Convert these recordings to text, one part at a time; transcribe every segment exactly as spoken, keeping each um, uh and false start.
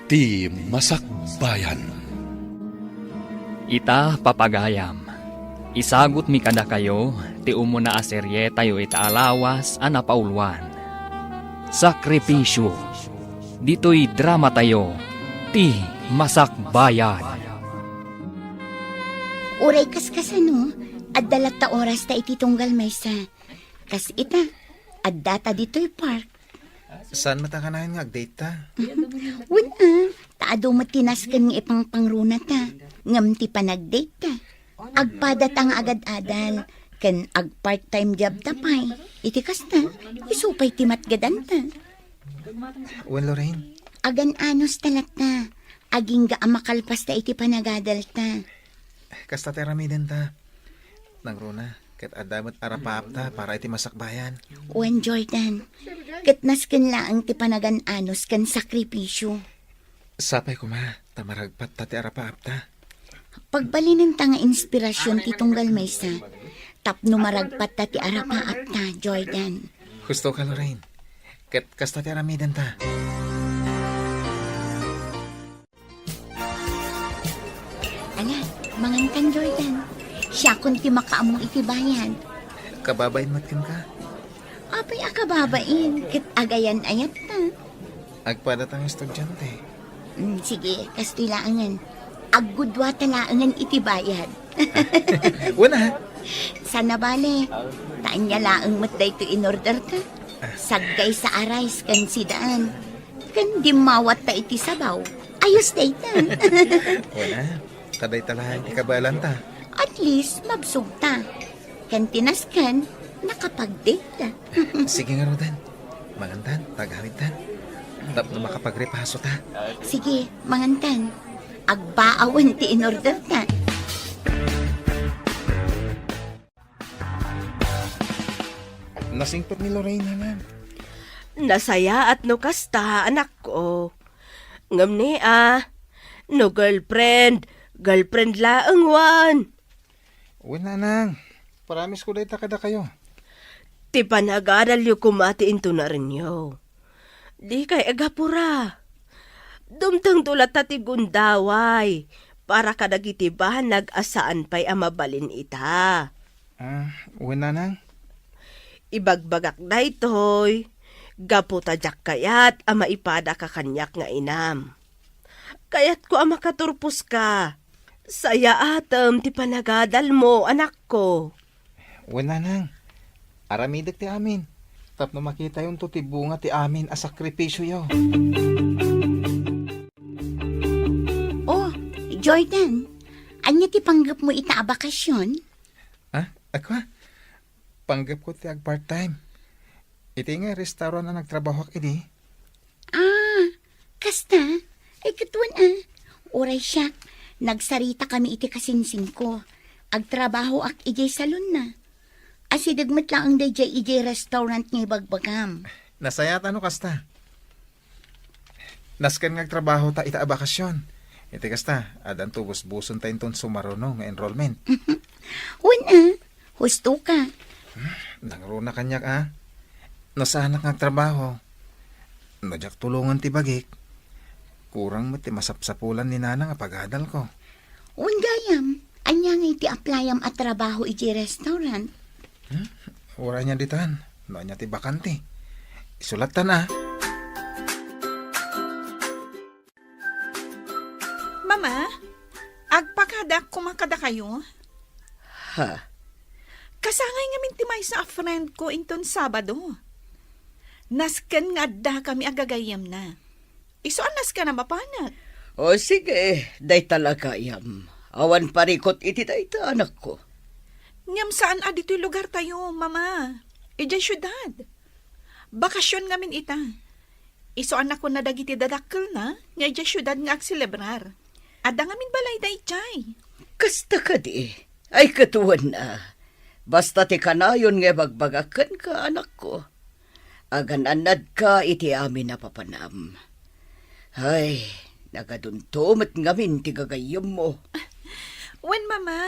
Ti Masakbayan. Ita, papagayam, isagutmi kadakayo ti umuna a serietayo ita a lawas a napauluan, Sakripisyo. Ditoy dramatayo, Ti Masakbayan. Uray kaskasano, adda latta orasta iti tunggal maysa. Kas ita, addata ditoy park. Saan met a kanayon nga agdate ta? Wen a, ta adu met ti nasken nga ipangpangruna ta, ngem ti panagdate ta, agpada ta nga agad-adal, ken agpart-time job ta pay. Iti kasta, isu pay ti matgadan ta. Wen, Lorraine. Agan-anos ta latta, agingga a makalpas ta iti panagadal ta. Kasta ti aramiden ta. Nangruna, ket adda met arapaap ta para iti masakbayan. Wen, Jordan, ket nasken laeng ti panagan-anos ken sakripisyo. Sapay koma, ta maragpat ta ti arapaap ta. Pagbalinen ta nga inspirasyon ti tunggal maysa, tapno maragpat ta ti arapaap ta, Jordan. Husto ka, Lorraine. Ket kasta ti aramiden ta. Ala, mangankan, Jordan. Siakon ti makaammo iti bayad. Kababain met kenka? Apay a kababain, ket agayan-ayat ta. Agpada ta nga estudiante. Mm, sige, kastoy laengen. Aggudua ta laengen iti bayad. Wen a. Sana bale, ta ania laeng met daytoy in-order ta. Saggaysa a rice ken sidaan. Ken dimmawat ta iti sabaw. Ayos dayta. Wen a, ta dayta laeng ti kabaelan ta. At least, mabsog ta. Ken ti nasken, nakapag-date ta. Sige ngaruden. Mangantan, ta agawidtan. Tapno makapagripaso ta. Sige, mangantan. Agbaawen ti in-order ta. Nasingpet ni Lorraine, nanang. Nasayaat no kasta, anakko. Ngem ni a, no girlfriend, girlfriend laeng wen. Wen, nanang. Promise ko dayta kadakayo. Ti panagadalyo koma ti intunarenyo. Dikay agapura. Dumtengto latta ti gundaway para kadagiti banag a saan pay a mabalin ita. Ah, wen, nanang. Ibagbagak daytoy, gapu ta diak kayat a maipadaka kaniak nga inam. Kayatko a makaturposka. Sayaatem ti panagadalmo, anakko. Wen, nanang. Aramidek ti amin. Tapno makitayonto ti bunga ti amin a sakripisyoyo. Oh, Jordan, ania ti panggepmo ita a bakasyon? Ah, ako? Panggepko ti ag-part-time. Iti nga restaurant a nagtrabahoak idi. Ah, kasta? Ay, ket wen a. Uray siak, nagsaritakami iti kasinsingko. Agtrabahoak idiay salonna. Asideg met laeng daydiay idiay restaurant nga ibagbagam. Nasayaat no kasta. Nasken nga agtrabahota ita a bakasyon. Iti kasta, addanto busbusonta inton sumaruno nga enrollment. Wen a, husto ka. Nangruna kaniak a. No saanak nga agtrabaho, no diak tulongen ti bagik, kurang met ti masapsapulan ni nanang a pagadalko. Wen gayam, ania ngay ti applyam a trabaho idiay restaurant? Hmm? Uray ania ditan, no ania ti bakante. Isulattan a. Mama, agpakadaak koma kadakayo. Ha? Kasangay ngamin ti maysa a friend ko inton Sabado. Nasken nga addakami a gagayyemna. Isu a nasken a mapanak. O sige, dayta la gayam. Awan parikut iti dayta, anakko. Ngem saan a ditoy lugartayo, Mama. Idiay siudad. Bakasyon ngamin ita. Isu a nakuna dagiti dadakkelna nga idiay siudad nga agselebrar. Adda ngamin balayda idiay. Kasta kadi? Ay, ket wen a. Basta ti kanayon nga ibagbagak kenka, anakko. Agan-annadka iti amin a papanam. Ay, nagadunto met ngamin ti gagayyemmo. Wen, Mama,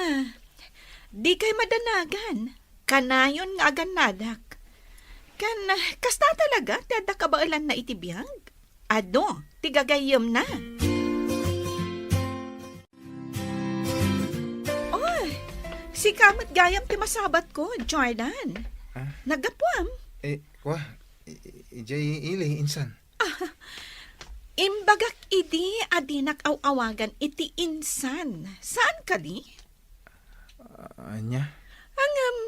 dikay madanagan. Kanayon nga agannadak. Ken, kasta talaga ti adda kabaelanna iti biag? adu ti gagayyemna. Oy, sika met gayam ti masabatko, Jordan. Ah? Naggapuam? Eh, kwa, i-, i-, ijay ili, insan. Ah, imbagak idi a dinak aw-awagan iti insan. Saan kadi? Ah, ania? Ngem,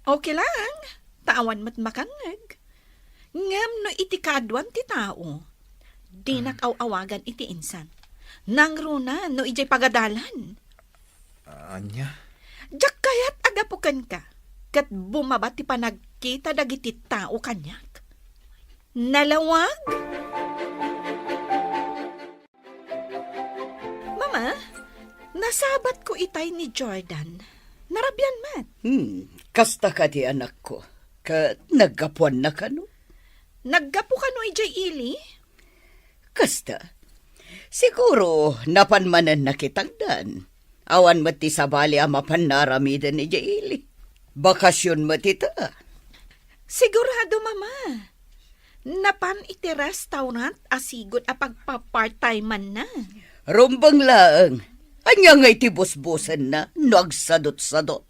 okay lang. Ta awan met makangngeg. Ngem no iti kaaduan ti tao, dinak aw-awagan iti insan. Nangruna no ijay pagadalan. Ah, ania? Diak kayat a gapu kenka, ket bumaba ti panagkita dagiti tao kaniak. Nalawag? Mama, nasabatko itay ni Jordan. Narabian met. Hmm, kasta kadi, anakko? Ket naggapuanna kano? Naggapu kano idiay ili? Kasta. Siguro, napan manen nakitangdan. Awan met ti sabali a mapan naaramiden idiay ili. Bakasion met ita. Sigurado, Mama. Napan iti restaurant a sigud a pagpa-part-time-anna. Rumbeng laeng. Ania ngay ti busbusenna no agsadutsadut?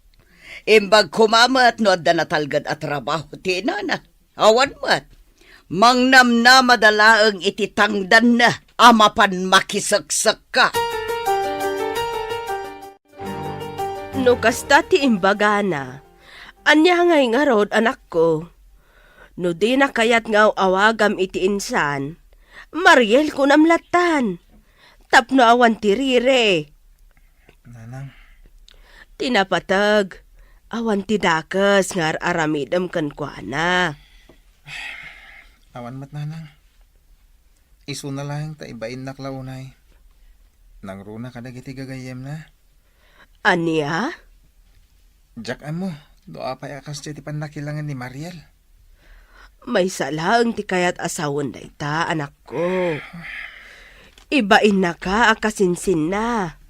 Imbag koma met no adda natalged a trabaho ti inana. Awan met. Mangnamnamada laeng iti tangdanna a mapan makiseksekka. No kasta ti imbagana, ania ngay ngarud, anakko? No dina kayat nga aw-awagam iti insan, Mariel kunam lattan, tapno awan ti rire. Nanang. Ti napateg, awan ti dakes nga ar-aramidem kenkuana. Awan met, Nanang. Isuna laeng ta ibainnak la unay. Nangruna kadagiti gagayyemna. Ania? Diak ammo no apay a kasdiay ti pannakilangen ni Mariel. Maysa laeng ti kayat a sawen dayta, anakko. Ibainnaka a kasinsinna.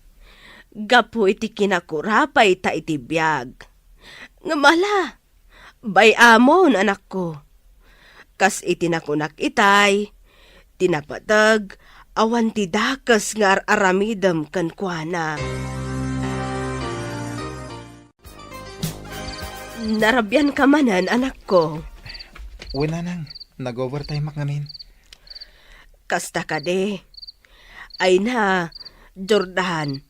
Gapu iti kinakurapay ta iti biag. Ngem ala, bay-amon, anakko. Kas iti nakunak itay, ti napateg, awan ti dakes nga ar-aramidem kenkuana. Narabianka manen, anakko. Wen, Nanang, nag-overtime-ak ngamin. Kasta kadi. Ay na, Jordan.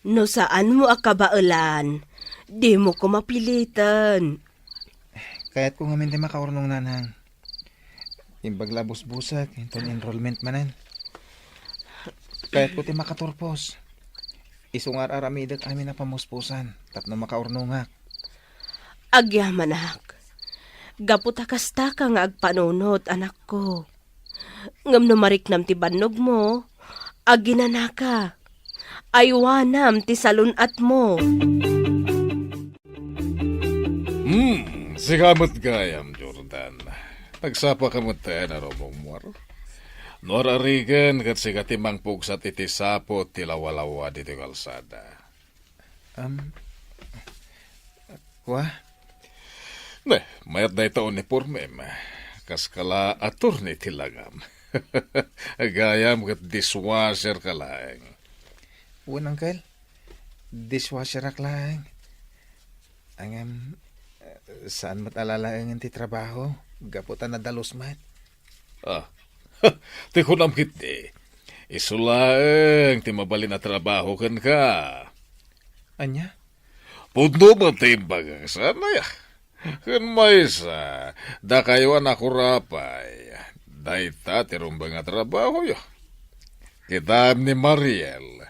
No saanmo a kabaelan, dimo ko mapiliten. Kayatko ngamin ti makaurnong, Nanang. Imbag la a busbusek inton enrollment manen. Kayatko ti makaturpos. Isu nga ar-aramidek amin a pamuspusan tapno makaurnongak. Agyamanak. Gapu ta kastaka nga agpanunot, anakko. Ngem no mariknam ti bannogmo, aginanaka. Aywanam ti salun-atmo. Hmm, sika met gayam, Jordan. Nagsapaka met a rumungmuar. No ar-arigen ket sika ti mangpugsat iti saput ti lawalawa ditoy kalsada. Am, kua? Ne, mayat dayta unipormem. Kaska la attorney ti langam. Gayam ket dishwasher ka laeng. Wen, uncle. Dishwasherak laeng. Ngem, saan met a lalaengen ti trabaho, gapu ta nadalus met. Ah, ti kunam ketdi, isu laeng ti mabalin a trabaho kenka. Ania? Pudno met ti imbagak, saan aya? Ken maysa, dakayo a nakurapay, dayta ti rumbeng a trabahoyo. Kitaem ni Mariel,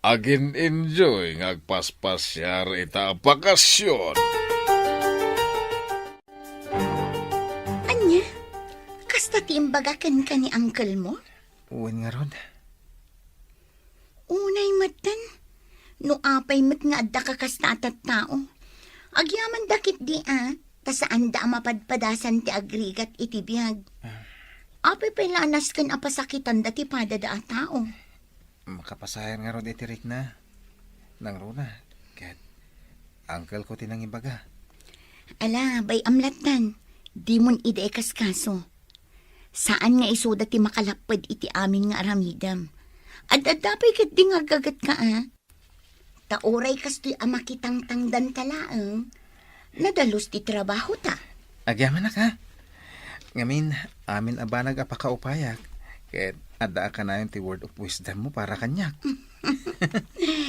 agin-enjoy nga agpaspasiar ita a bakasion. Ania? Kasta ti imbaga kenka ni uncle mo? Wen ngarud. Unay metten, no apay met nga adda kakasta a tattao. Agyamanda ketdi a, ta saanda a mapadpadasan ti agrigat iti biag. Ah. Apay pay la a nasken a pasakitanda ti padada a tao? Makapasayan ngarud iti rikna. Nangruna, ket uncle ko ti nangibaga. Ala, bay-am lattan. Dimon idi ikaskaso. Saan nga isuda ti makalapped iti amin nga aramidem. Ad-adda pay ketdi nga aggagetka, a? Ta uray kastoy a makitangtangdanta laeng, nadalus ti trabahota. Agyamanak, a? Ngamin, amin a banag a pakaupayak, ket adda a kanayon ti word of wisdom mo para kaniak.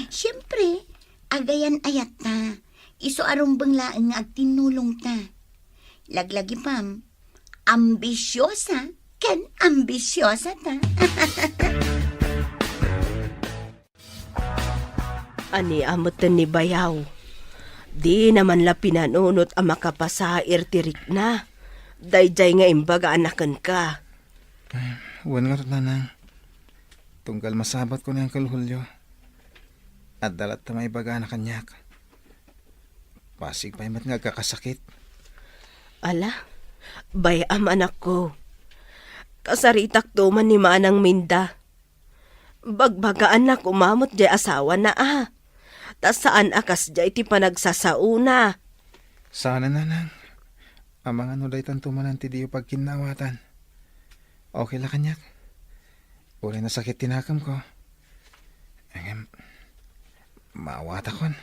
Siempre, agayan-ayatta. Isu a rumbeng laeng nga agtinnulongta. Laglagipem, ambisiosa ken ambisiosata. Ania metten ni bayaw? Dina man la pinanunot a makapasair ti rikna. Daydiay nga imbagaana kenka. Wen ngarud, nanang. Tunggal masabatko ni Uncle Julio, adda latta maibagana kaniak. Pasig pay met nga agkakasakit. Ala, bay-am, anakko. Kasaritakto man ni Manang Minda. Bagbagaanna koma met diay asawana, a. Ta saan a kasdiay ti panagsasaona. Saan a, nanang. Amangan no daytanto manen ti diyo pagkinnaawatan. Okay la kaniak. Uray nasakit ti nakemko. Ngem, maawatakon.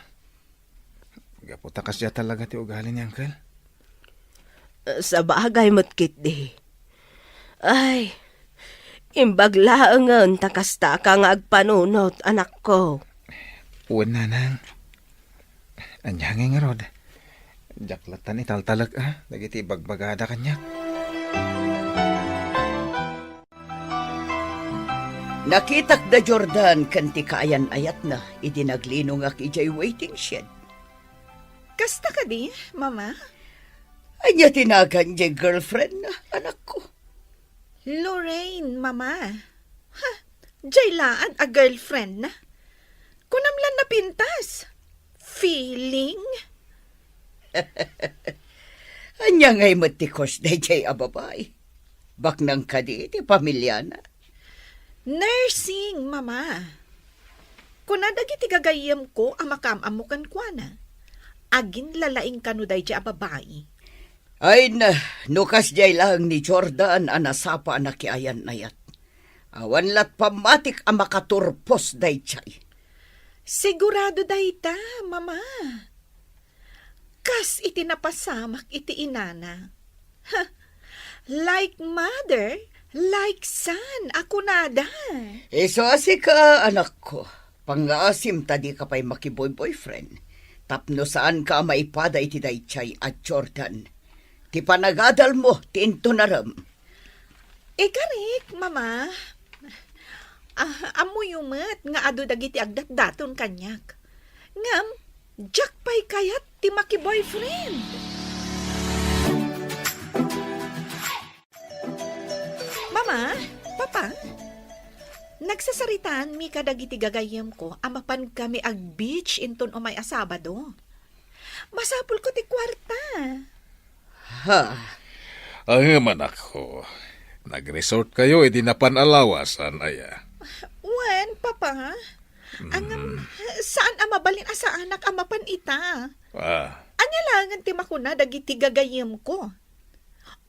Gapu ta kasdiay talaga ti ugali ni Uncle. Sabagay met ketdi. Ay, imbag laengen ta kastaka nga agpanunot, anakko. Wen, nanang. Ania ngay ngarud? Diak lattan italtalek, a, dagiti ibagbagada kaniak. Nakitak da Jordan ken ti kaayan-ayatna idi naglinongak idiay waiting shed. Kasta kadi, Mama? Ania ti nagan diay girlfriendna, anakko? Lorraine, Mama. Ha? Diay laad a girlfriendna? Kunam lan napintas? Feeling? Ania ngay met ti cause daydiay a babai? Baknang kadi ti pamiliana? Nursing, Mama. Kuna dagiti gagayyemko a makaam-ammo kenkuana, aginlalaing kano daydiay a babai. Ay na, no kasdiay laeng ni Jordan a nasapa a nakiayan-ayat, awan lat pammatik a makaturpos daydiay. Sigurado dayta, Mama. Kas iti napasamak iti inana. Ha, like mother, like son a kunada. Isu a sika, anakko, pangngaasim ta dika pay makiboy-boyfriend tapno saanka a maipada iti daydiay a Jordan. Ti panagadalmo ti intunarem. Ikarik, Mama. Ah, ammoyo met nga adu dagiti agdatdaton kaniak. Ngem, diak pay kayat ti makiboyfriend. Mama, Papa, nagsasaritaanmi kadagiti gagayyemko a mapankami ag-beach inton umay a Sabado. Masapulko ti kuarta. Ha? Ay, manakko. Nag-resort kayo, idi napan a lawasan, aya? Wen, Papa. Ngem, saan a mabalin a saanak a mapan ita? Ah. Ania laengen ti makuna dagiti gagayyemko?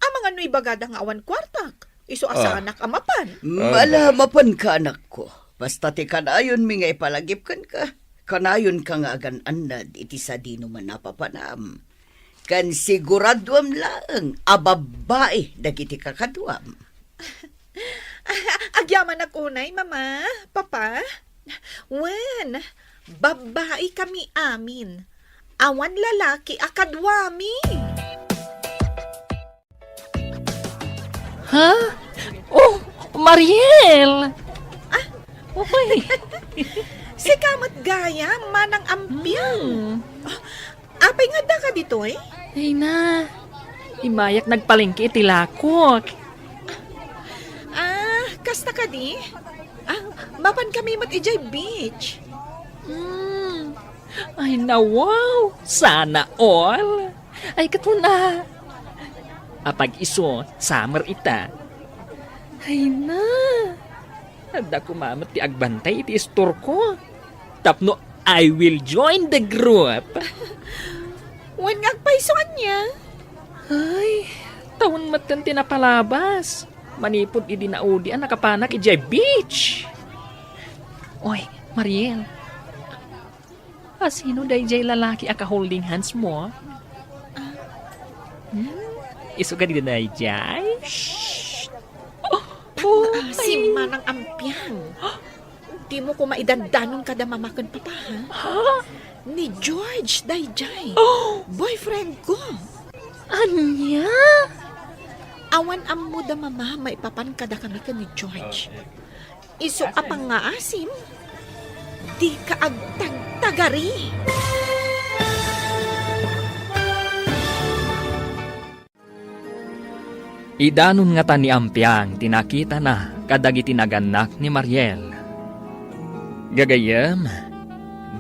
Amangan no ibagada nga awan kuartak, isu a saanak a mapan. Ala, mapanka, anakko. Basta ti kanayonmi nga ipalagip kenka, kanayonka nga agan-annad iti sadino man a papanam. Ken siguraduam laeng a babbai dagiti kakaduam. Agyamanak unay, Mama, Papa. Wen, babbai kami amin. Awan lalaki a kaduami. Ha? Oh, Mariel! Ah? Uy! Sika met gayam, Manang Ampiang. Hmm. Ah, apay nga addaka ditoy? Ay na, immayak nagpalengke iti lakok. Ah, kasta kadi? Ah, mapan kami met idiay beach. Hmm. Ay na, wow! Sana all! Ay, ket kuna. Apag-isu, summer ita. Ay na. Adda koma met ti agbantay iti istorko. Tapno I will join the group. Wen nga agpayso ania? Ay, tawen metten ti napalabas. Manipud idi naudi a nakapanak idiay beach. Oy, Mariel. Asino daydiay lalaki a ka-holding hands mo? Hmm? Isu kadi daydiay? Shh! Oh, oh, Pangngaasim, ay. Manang Ampiang. Dimo koma idandanon kada mama ken papa, ha? Ha? Ni George daydiay. Oh! Boyfriend ko. Ania? Awan ammo da mama maipapan kadakami ken ni George. Isu a pangngaasim, dika agtagtagari. Idanon ngata ni Ampiang ti nakitana kadagiti nagannak ni Mariel. Gagayyem,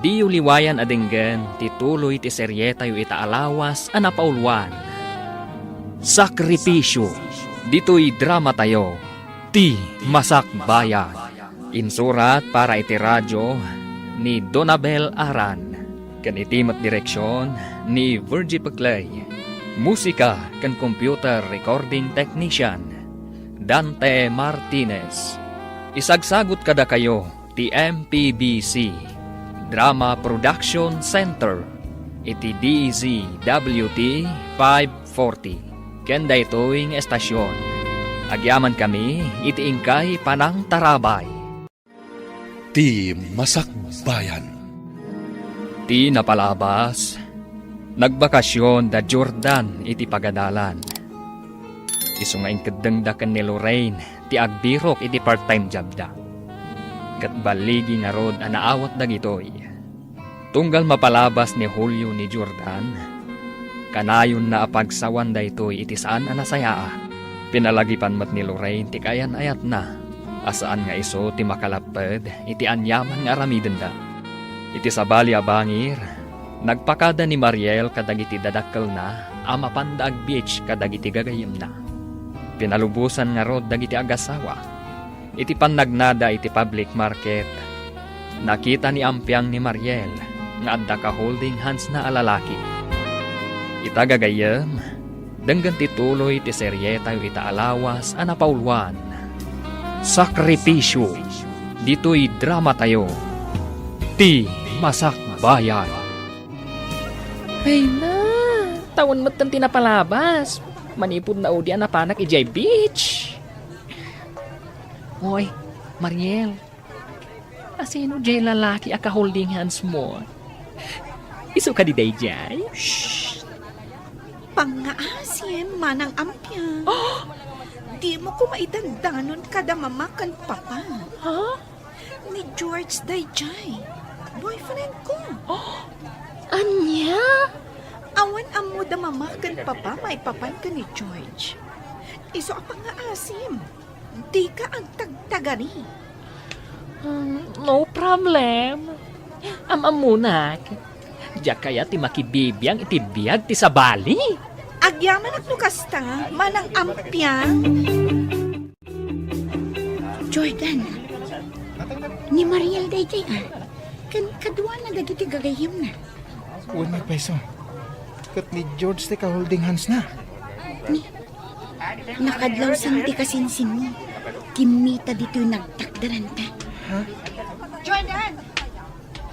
diyo liwayan a denggen ti tuloy ti serietayo ita a lawas a napauluan, Sakripisyo, ditoy dramatayo, Ti Masakbayan. Insurat para iti radio ni Donabel Aran, ken iti met direksion ni Virgie Peclay. Musika ken computer recording technician, Dante Martinez. Isagsagut kadakayo ti M P B C Drama Production Center iti D Z W T five forty. Ken daytoy nga estasion, agyamankami iti inkay panangtarabay. Ti Masakbayan. Ti napalabas, nagbakasyon da Jordan iti pagadalan. Isu nga inkeddengda ken ni Lorraine ti agbirok iti part-time jobda. Ket balligi ngarud a naawat dagitoy. Tunggal mapalabas ni Julio ni Jordan, kanayonna a pagsawan daytoy iti saan a nasayaat. Pinalagipan met ni Lorraine ti kaayan-ayatna a saan nga isu ti makalapped iti aniaman nga aramidenda. Iti sabali a bangir, nagpakada ni Mariel kadagiti dadakkelna a mapanda agbeach kadagiti gagayyemna. Pinalubosan ngarud dagiti agasawa. Iti pannagnada iti public market, nakita ni Ampiang ni Mariel nga adda ka-holding handsna a lalaki. Ita gagayyem, denggen ti tuloy ti serietayo ita a lawas a napauluan, Sakripisyo, ditoy dramatayo, Ti Masakbayan. Ay na, tawen metten ti napalabas. Manipud naudi a napanak idiay beach. Oy, Mariel, asino diay lalaki a ka-holding hands mo? Isu kadi daydiay? Shh! Pangngaasim, Manang Ampiang. Dimo koma idandanon kada mama ken papa. Ha? Ni George daydiay. Boyfriend ko. Ania? Awan ammo da mama ken papa maipapan ken ni George. Isu a pangngaasim. Dika agtagtagari. Hmm, no problem. Am-ammonak. Diak kayat ti makibibiang iti biag ti sabali. Agyamanak no kasta, Manang Ampiang. Jordan, ni Mariel daydiay, a. Ken kaduana dagiti gagayyemna. Wen, ni Paiso. Ket ni George ti ka-holding handsna. Ni, nakadlawsan ti kasinsinmo. Kimmita ditoy nagtakderanta. Ha? Jordan!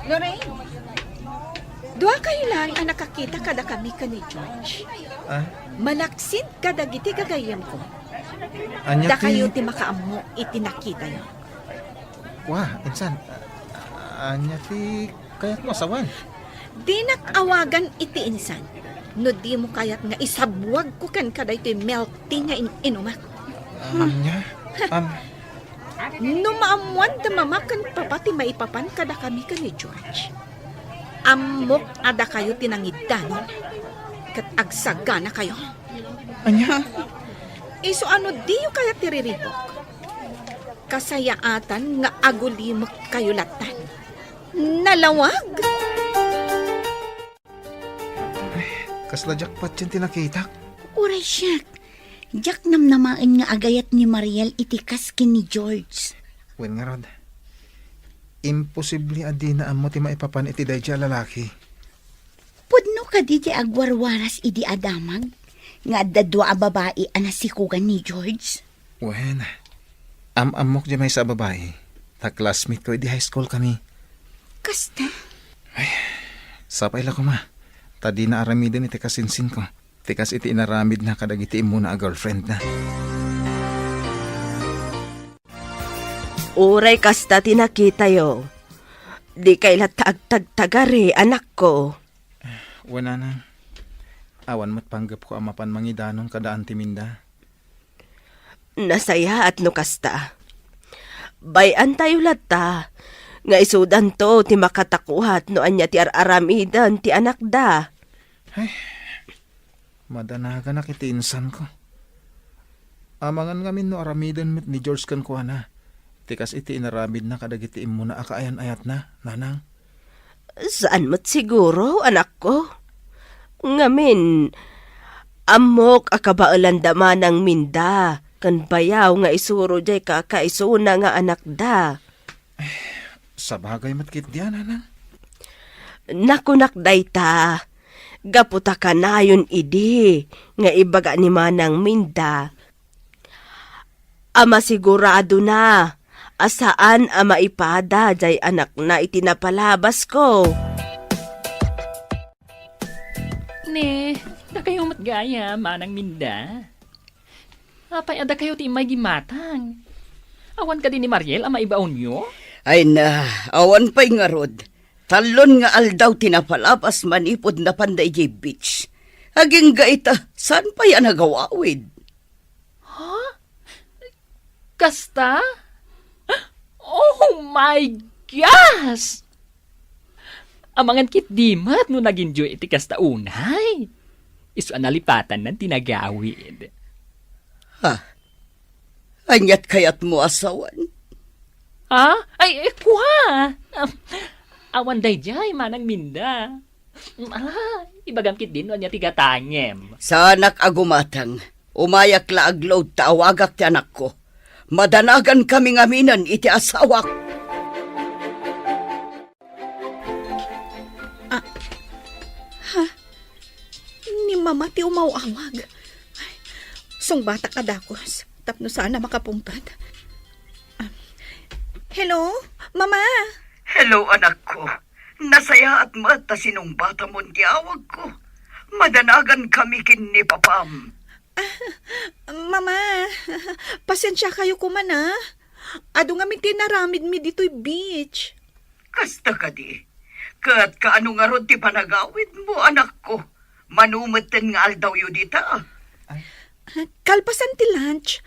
Lorraine! Duakayo laeng a nakakita kadakami ken ni George. Ah? Malaksid kadagiti gagayyemko. Ania ti... Dakayo ti makaammo iti nakitayo. Wa, insan. Ania ti kayatmo a sawen? Dinak awagan iti insan no dimo kayat nga isabwagko kenka daytoy milk tea nga in-inumak. Ania? Am- No maammoan da mama ken papa ti maipapan kadakami ken ni George, ammok a dakayo ti nangiddanon ket agsaganakayo. Ania? Isu a no diyo kayat ti riribuk, kasayaatan nga agulimekkayo lattan. Nalawag! Kasla jackpot ti nakitak. Uray siak, diak namnamaen nga agayat ni Mariel iti kas ken ni George. Wen ngarud, imposible a dina ammo ti maipapan iti daydiay a lalaki. Pudno kadi ti agwarwaras idi a damag nga adda dua a babai a nasikogan ni George? Wen, am-ammok diay maysa a babai. Ta classmate ko idi high school kami. Kasta? Sapay la koma, ta dina aramiden iti kasinsinko, ti kas iti inaramidna kadagiti immuna a girlfriendna. Uray kasta ti nakitayo, dikay latta agtagtagari, anakko. Wen, nanang, awan met panggepko a mapan mangidanon kada Auntie Minda. Nasayaat no kasta. Bay-antayo latta nga isudanto ti makatakuat no ania ti ar-aramiden ti anakda. Ay, madanaganak iti insanko. Amangan ngamin no aramiden met ni George kenkuana ti kas iti inaramidna kadagiti immuna a kaayan-ayatna, nanang. Saan met siguro, anakko. Ngamin, ammok a kabaelanda manang Minda ken bayaw nga isuro diay kakaisuna nga anakda. Sabagay met ketdi, nanang. Nakunak dayta, gapu ta kanayon idi nga ibaga ni manang Minda a masiguradona a saan a maipada diay anakna iti napalabasko. Ne, dakayo met gayam, manang Minda. Apay a dakayo ti immay gimatang? Awan kadi ni Mariel a maibaonyo? Ay na, awan pay ngarud. Tallon nga aldaw ti napalabas manipud napanda idiay beach. Agingga ita, saan pay a nagawawid? Ha? Kasta? Oh my gosh! Amangan ketdi met no nag-enjoy iti kasta unay. Isu a nalipatanna ti nagawid. Ha? Aniat kayatmo a sawen? Ha? Ay, eh, kua! Awan daydiay, manang Minda. Ala, ibagam ketdin no ania ti gatangem. Saanak a gumatang. Umayak la agload ta awagak ti anakko. Madanagankami ngaminen iti asawak. Ah, ha? Ni Mama ti umaw-awag. Ay, sungbatak a dakes tapno saan a makapungtot. Ah, hello, Mama? Hello, anakko. Nasayaat met ta sinungbatamon ti awagko. Madanagankami ken ni Papam. Ah, Mama, pasensiakayo koma, a. Adu ngamin ti inaramidmi ditoy beach. Kasta kadi? Ket kaano ngarud ti panagawidmo, anakko? Mano metten nga aldawyo dita? Kalpasan ti lunch,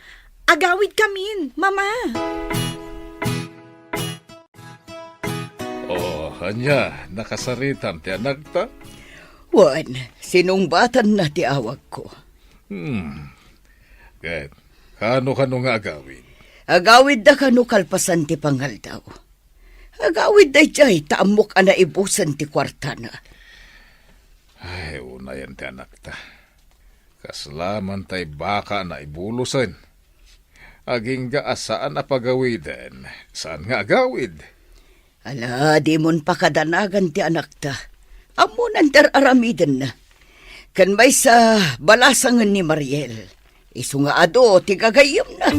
agawidkamin, Mama. Oh, ania, nakasaritam ti anakta? Wen, sinungbatanna ti awagko. Hmm. Ket, kano-kano nga agawid? Agawidda kano kalpasan ti pangaldaw. Agawidda idiay ta ammok a naibusen ti kuartana. Ay, unayen ti anakta. Kasla man tay baka a naibulosen. Agingga a saan a pagawiden, saan nga agawid. Ala, dimon pakadanagan ti anakta. Ammonan ti ar-aramidenna. Ken maysa, balasangen ni Mariel. Isu nga adu ti gagayyemna.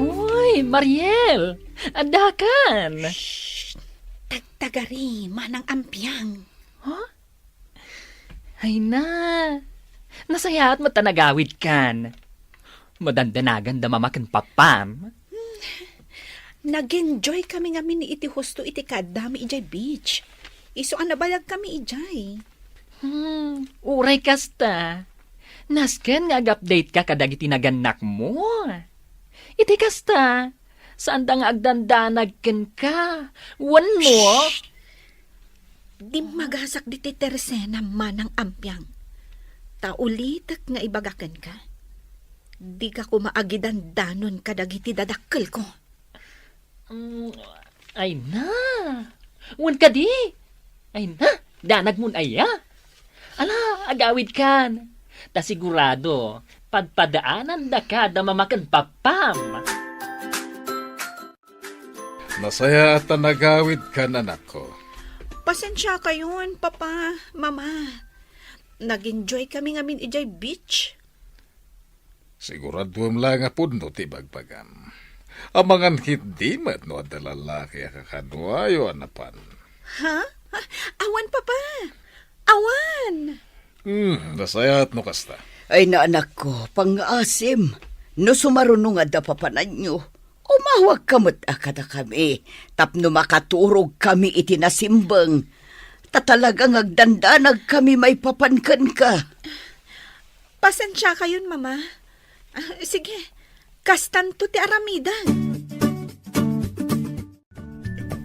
Uy, Mariel! Addakan! Shh! Tagtagari, manang Ampiang. Huh? Ay na, nasayaat met ta nagawidkan. Madandanaganda Mama ken Papam. Nag-enjoy kami ngamin iti husto iti kaaddami idiay beach. Isu a nabayag kami idiay. Hmm, uray kasta. Nasken nga ag-update ka kadagiti nagannakmo. Iti kasta, saanda nga agdandanag kenka. Wenno? Shh! Dimmagasak ditoy Teresena, manang Ampiang. Ta ulitek nga ibaga kenka, dika koma agidandanon kadagiti dadakkelko. Mm, ay na. Wen kadi? Ay na, danagmon aya? Ala, agawidkan. Ta sigurado, padpadaanandaka da Mama ken Papam. Nasayaat ta nagawidkan, anakko. Pasensiakayon, Papa, Mama. Nag-enjoy kami ngamin idiay beach. Siguraduem la nga pudno ti ibagbagam. Amangan ketdi met no adda lalaki a kakaduayo a napan. Ha? Ha? Awan, Papa. Awan. Hmm, nasayaat no kasta. Ay, na, anakko, pangngaasim. No sumaruno nga adda papananyo, umawagka met a kadakami tapno makaturogkami iti nasimbeng. Ta talaga nga agdandanagkami maipapan kenka. Pasensiakayon, Mama. Ah, sige, kastanto ti aramidek.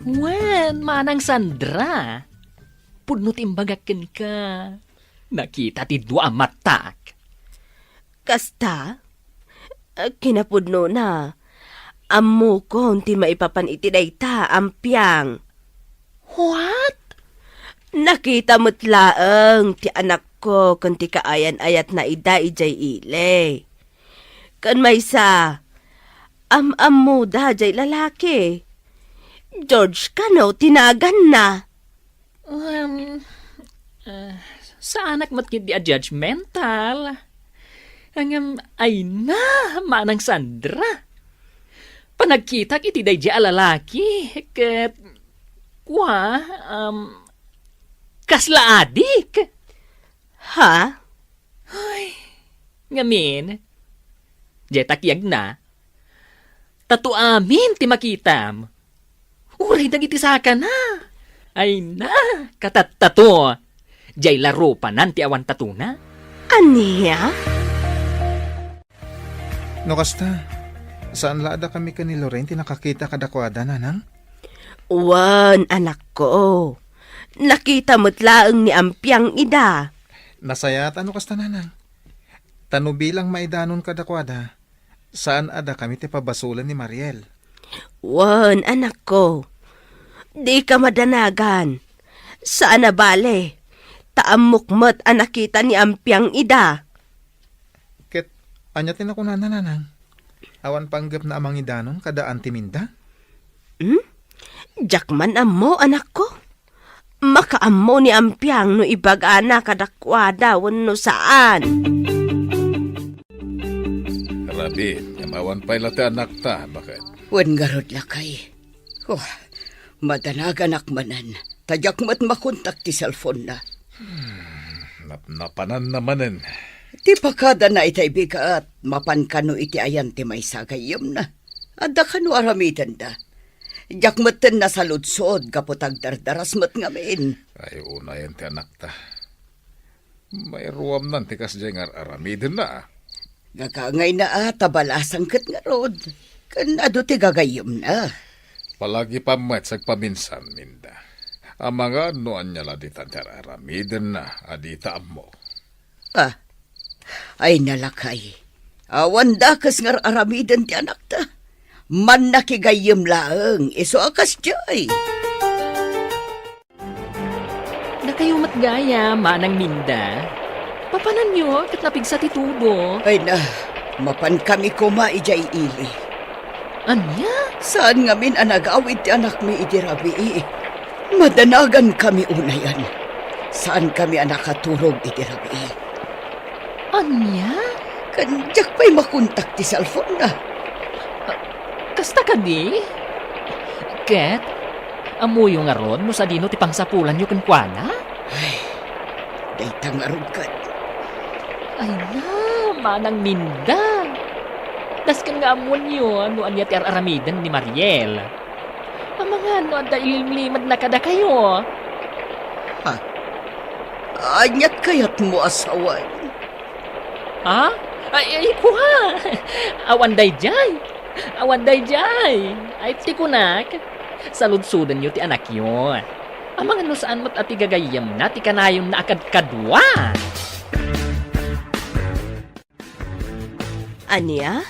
Wen, Manang Sandra, pudno ti imbagak kenka. Nakita ti dua a matak. Kasta? Kinapudnona, ammokon ti maipapan iti dayta a ampiang. What? Nakita met laeng ti anakko ken ti kaayan-ayatna ida idiay ili. Ken maysa, am-ammoda jay lalaki. George kano ti naganna? Um, ah, saanak met ketdi a judgmental. Ngem, ay na, Manang Sandra. Panagkitak iti daydiay a lalaki, ket, kua, um, kasla adik. Ha? Ay, ngamin, jay takiagna, tato amin ti makitam. Uray dagiti sakana. Ay na, katattato. Jay la rupanan ti awan tatona. Ania? No kasta, saan la a dakami ken ni Lorraine ti nakakita kadakuada, Nanang? Wen, anakko. Nakita met laeng ni Ampiang ida. Nasayaat a no kasta, Nanang. Ta no bilang maidanon kadakuada, saan a dakami ti pabasolen ni Mariel. Wen, anakko. Dika madanagan. Saan a bale. Ta ammok met a nakita ni Ampiang ida. Ket ania ti nakunana, Nanang? Awan panggepna a mangidanon kada Auntie Minda? Hmm? Diak man ammo, anakko. Makaammo ni Ampiang no ibagana kadakuada wenno saan. Rabi, ngem awan pay la ti anakta, baket? Wen ngarud, lakay. Oh, madanaganak manen. Ta diak met makontak ti cellphone-na. Hmm, napnapananna manen. Ti pakadana itay bigat, mapan kano iti ayan ti maysa a gayyemna. Adda kano aramidenda. Diak metten nasaludsod gapu ta agdardaras met ngamin. Ay, unayen ti anakta. Mairuamnan ti kasdiay nga ar-aramidenna. Gagangayna a ta balasang ket ngarud. Ken adu ti gagayyemna. Palagipam met sagpaminsan, Minda. Amangan no ania la ditan ti ar-aramidenna a dita ammo. Ah, ay na, lakay. Awan dakes nga ar-aramiden ti anakta. Mannakigayyem laeng, isu a kasdiay. Dakayo met gayam, Manang Minda. Papananyo ket napigsa ti tudo. Ay na, mapankami koma idiay ili. Ania? Saan ngamin a nagawid ti anakmi idi rabii. Madanagankami unayen. Saankami a nakaturog idi rabii. Ania? Ken diak pay makontak ti cellphone-na. Ah, kasta kadi? Ket, ammoyo ngarud no sadino ti pangsapulanyo kenkuana? Ay, dayta ngarud ket. Ay na, Manang Minda. Dasken nga ammoenyo no ania ti ar-aramiden ni Mariel. Amangan no adda ilimlimedna kadakayo. Ha? Aniat kayatmo a sawen? Ha? Ay, ay, kua! Awan daydiay! Awan daydiay! Ay, ti kunak, saludsodenyo ti anakyo. Amangan no saan met a ti gagayyemna ti kanayonna a kadkadua. Ania?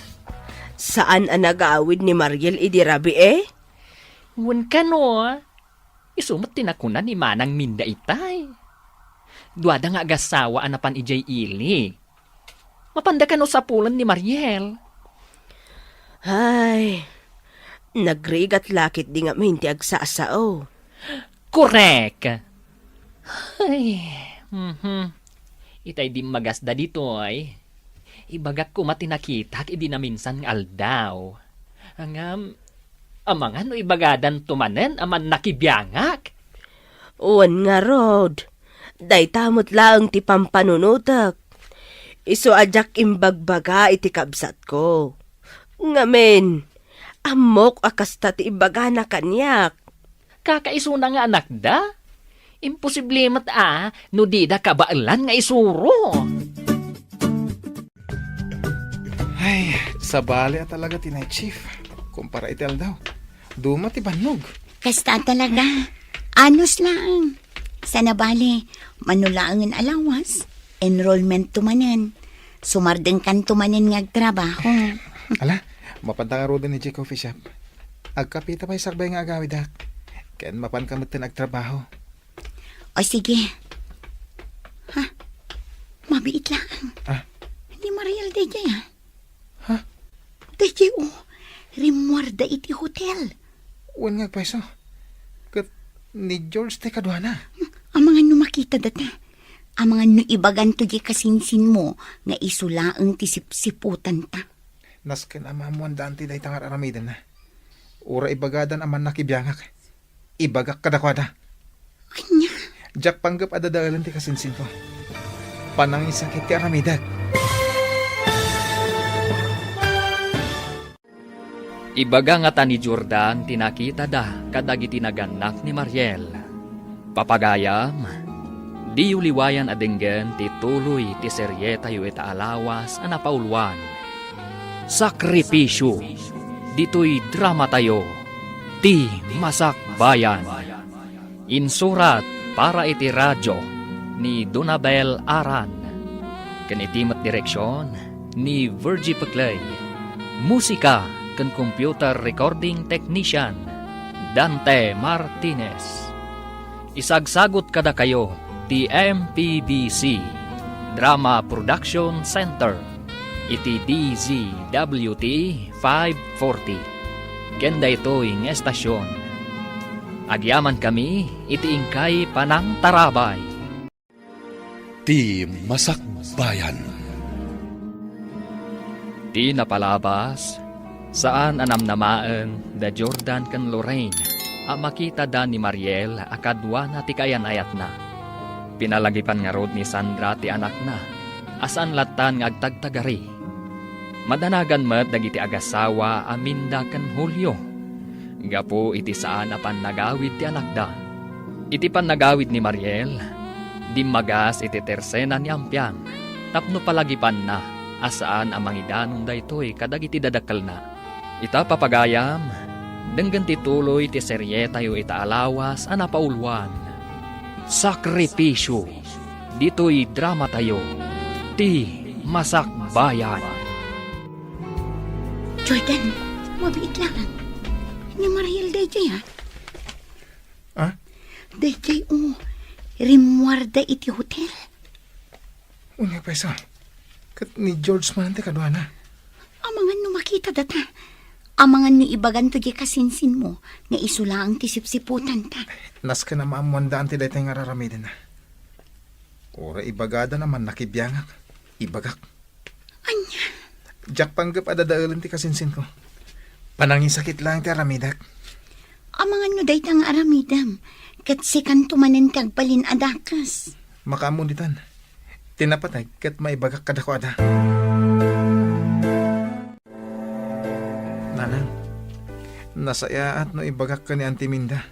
Saan a nagawid ni Mariel idi rabii? Wen kano, isu met ti nakuna ni Manang Minda itay. Duada nga agassawa a napan idiay ili. Mapanda kano sapulen ni Mariel? Ay, nagrigat la ketdi ngamin ti agsasao. Korek! Ay, mhm. Itay dimmagasda ditoy. Ibagak koma ti nakitak idi naminsan nga aldaw. Ngem, amangan no ibagadanto manen a mannakibiangak? Wen ngarud, dayta met laeng ti pampanunotek. Isu a diak imbagbaga iti kabsatko. Ngamin, ammok a kasta ti ibagana kaniak. Kakaisuna nga anakda? Imposible met a no dida kabaelan nga isuro. Ay, sabali a talaga ti night shift. Kumpara iti aldaw, duma ti bannog. Kasta talaga. Anus laeng. Sana bale, mano laengen a lawas, enrollment to manen. Sumardengkan to manen nga agtrabaho. Ala, mapanta ngaruden idiay coffee shop. Agkapita pay sakbay nga agawidak. Ken mapanka metten agtrabaho. O sige. Ha? Mabiit laeng. Ah? Ni Mariel daydiay, ah. Ha? Daydiay, o. Rimmuarda iti hotel. Wen nga agpayso. Ket ni George ti kaduana. Amangan no makita data. Amangan no ibaganto diay kasinsinmo nga isu laeng ti sipsiputanta. Nasken a maammoan da anti dayta nga ar-aramidenna. Uray ibagadan a mannakibiangak. Ibagak kadakuada. Ania? Diak panggep a dadaelen ti kasinsinko. Panangisakit ti aramidek. Ibaga ngata ni Jordan ti nakitada kadagiti nagannak ni Mariel. Papagayam, diyo liwayan a denggen ti tuloy ti serietayo ita a lawas a napauluan, Sakripisyo. Ditoy dramatayo, Ti Masakbayan. Insurat para iti radio ni Donabel Aran. Ken iti met direksion ni Virgie Peclay. Musika ken computer recording technician, Dante Martinez. Isagsagut kadakayo ti M P B C Drama Production Center iti D Z W T five forty. Ken daytoy nga estasion, agyamankami iti inkay panangtarabay. Ti Masakbayan. Ti napalabas, saan a namnamaen da Jordan ken Lorraine a makitada ni Mariel a kaduana ti kaayan-ayatna. Pinalagipan ngarud ni Sandra ti anakna a saan lattan nga agtagtagari. Madanagan met dagiti agasawa a Minda ken Julio. Gapu iti saan a pannagawid ti anakda. Iti pannagawid ni Mariel, dimmagas iti tersena ni Ampiang tapno palagipanna a saan a mangidanon daytoy kadagiti dadakkelna. Ita, papagayam, denggen ti tuloy ti serietayo ita a lawas a napauluan, Sakripisyo. Ditoy dramatayo, Ti Masakbayan. Jordan, mabiit laeng. Ni Mariel daydiay, ha? Ah? Daydiay, o. Rimmuarda iti hotel. Unya, payso. Ket ni George man ti kaduana. Amangan no makita data. Amangan no ibaganto diay kasinsinmo nga isu laeng ti sipsiputanta. Nasken a maammoanda anti daytoy nga ar-aramidenna. Uray ibagada a mannakibiangak. Ibagak. Ania? Diak panggep a dadaelen ti kasinsinko. Panangisakit laeng ti aramidek. Amangan no dayta nga aramidem, ket sikanto manen ti agbalin a dakes. Makaammo ditan. Ti napateg ket maibagak kadakuada. Nanang, nasayaat no ibagak ken ni Auntie Minda.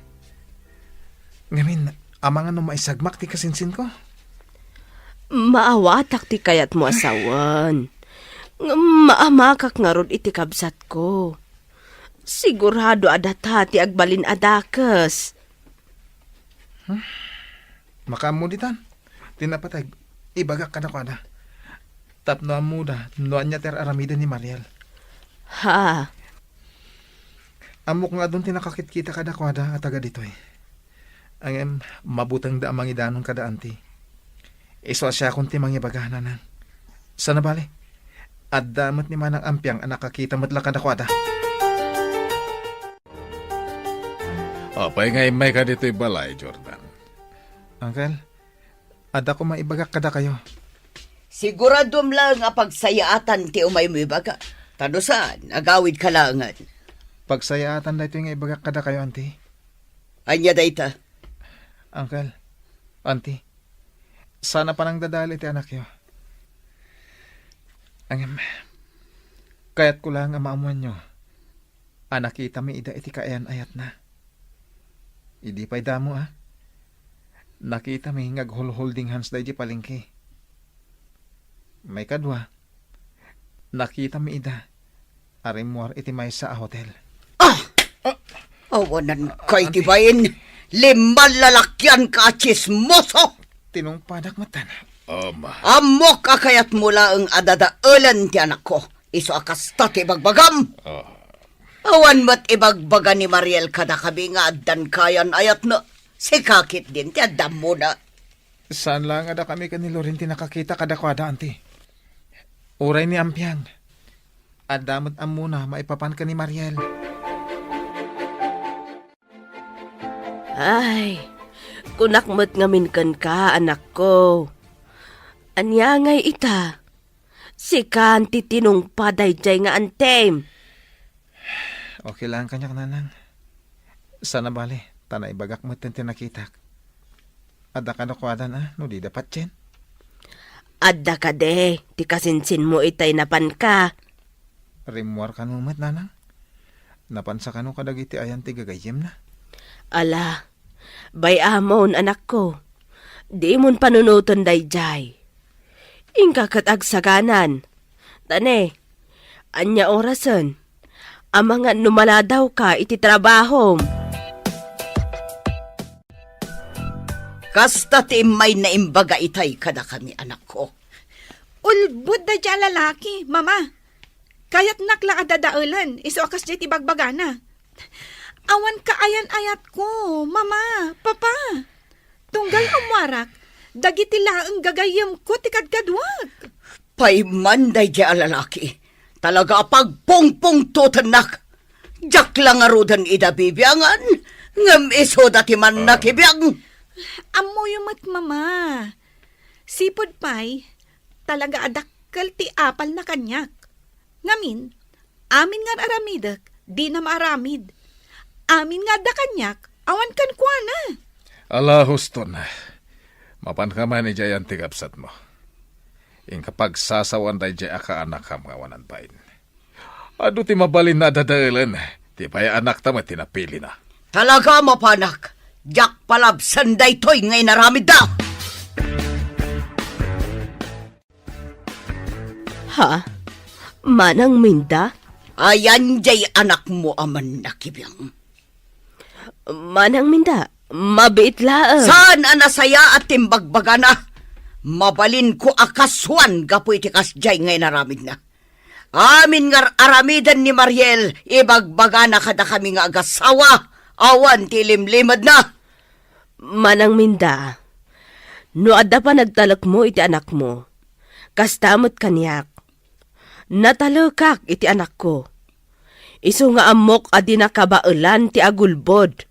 Ngamin, amangan no maisagmak ti kasinsinko? Maawatak ti kayatmo a sawen. Ngem maamakak ngarud iti kabsatko. Sigurado a data ti agbalin a dakes. Hmm? Makaammo ditan. Ti napateg, ibagak kadakuada. Tapno ammoda no ania ti ar-aramiden ni Mariel. Ha? Ammok nga adun ti nakakitkita kadakuada a taga ditoy. Ngem, mabutengda a mangidanon kada anti. Isu a siakon ti mangibaga, nanang. Sana bale, adda met ni Manang Ampiang a nakakita met la kadakuada. Apay nga immayka ditoy balay, Jordan? Uncle, adda koma ibagak kadakayo. Siguradom laeng a pagsayaatan ti umaymo ibaga. Ta no saan, agawidka laengen. Pagsayaatan daytoy nga ibagak kadakayo, Auntie. Ania dayta? Uncle, Auntie, saan a panangdadael iti anakyo. Ngem, kayatko laeng a maammoanyo a nakitami ida iti kaayan-ayatna. Idi pay damo, a, nakitami nga aghulholding handsda idiay palengke. Maikadua, nakitami ida a rimmuar iti maysa a hotel. Ah! Awanan kay ti bain. Limman lalakian ka a tsismoso! Tinungpadak metten. Ama. Ammok a kayatmo laeng a dadaelen ti anakko. Isu a kasta ti ibagbagam. Ah. Awan met ibagbaga ni Mariel kadakami nga addan kaayan-ayatna. Sika ketdin ti adda ammona. Saan laeng a dakami ken ni Loren ti nakakita kadakuada, Auntie. Uray ni Ampiang, adda met ammona maipapan ken ni Mariel. Ay, kunak met ngamin kenka, anakko. Ania ngay ita? Sikan ti tinungpa daydiay nga antem. Okay lang kaniak, Nanang. Saan a bale, ta naibagak metten ti nakitak. Adda kadakuada a, no dida patien? Adda kadi ti kasinsinmo itay napanka? Rimmuar kano met, Nanang. Napansa kano kadagiti ayan ti gagayyemna? Ala, bay-amon, anakko. Dimon panunoten daydiay. Inka ket agsaganan. Ta ne, ania orasen? Amangan no maladawka iti trabahom. Kasta ti immay naimbaga itay kadakami, anakko. Ulbod daydiay a lalaki, Mama. Kayatnak la a dadaelen, isu a kasdiay ti bagbagana. Awan kaayan-ayatko, Mama, Papa. Tunggal ummuarak, dagiti laeng gagayyemko ti kadkaduak. Pay man daydiay a lalaki, talaga a pagpungpungtotennak. Diak la ngaruden ida bibiangan, ngem isuda ti mannakibiang. Ammoyo met, Mama. Sipud pay, talaga a dakkel ti apalna kaniak. Ngamin, amin nga ar-aramidek, dina maaramid. Amin nga adda kaniak, awan kenkuana. Ala, huston. Mapanka man idiay ayan ti kabsatmo. Inka pagsasawan daydiay a kaanakam nga awanan bain. Adu ti mabalin a dadaelen, ti pay anakta met ti napilina. Talaga a mapanak, diak palabsen daytoy nga inaramidda. Ha? Manang Minda? Ayan diay anakmo a mannakibiang. Manang Minda, mabiit laeng. Saan a nasayaat ti imbagbagana? Mabalinko a kasuan gapu iti kasdiay nga inaramidna. Amin nga ar-aramiden ni Mariel, ibagbagana kadakami nga agasawa, awan ti ilimlimedna. Manang Minda, no adda panagtalekmo iti anakmo, kasta met kaniak. Natalekak iti anakko. Isu nga ammok a di nakabaelan ti agulbod.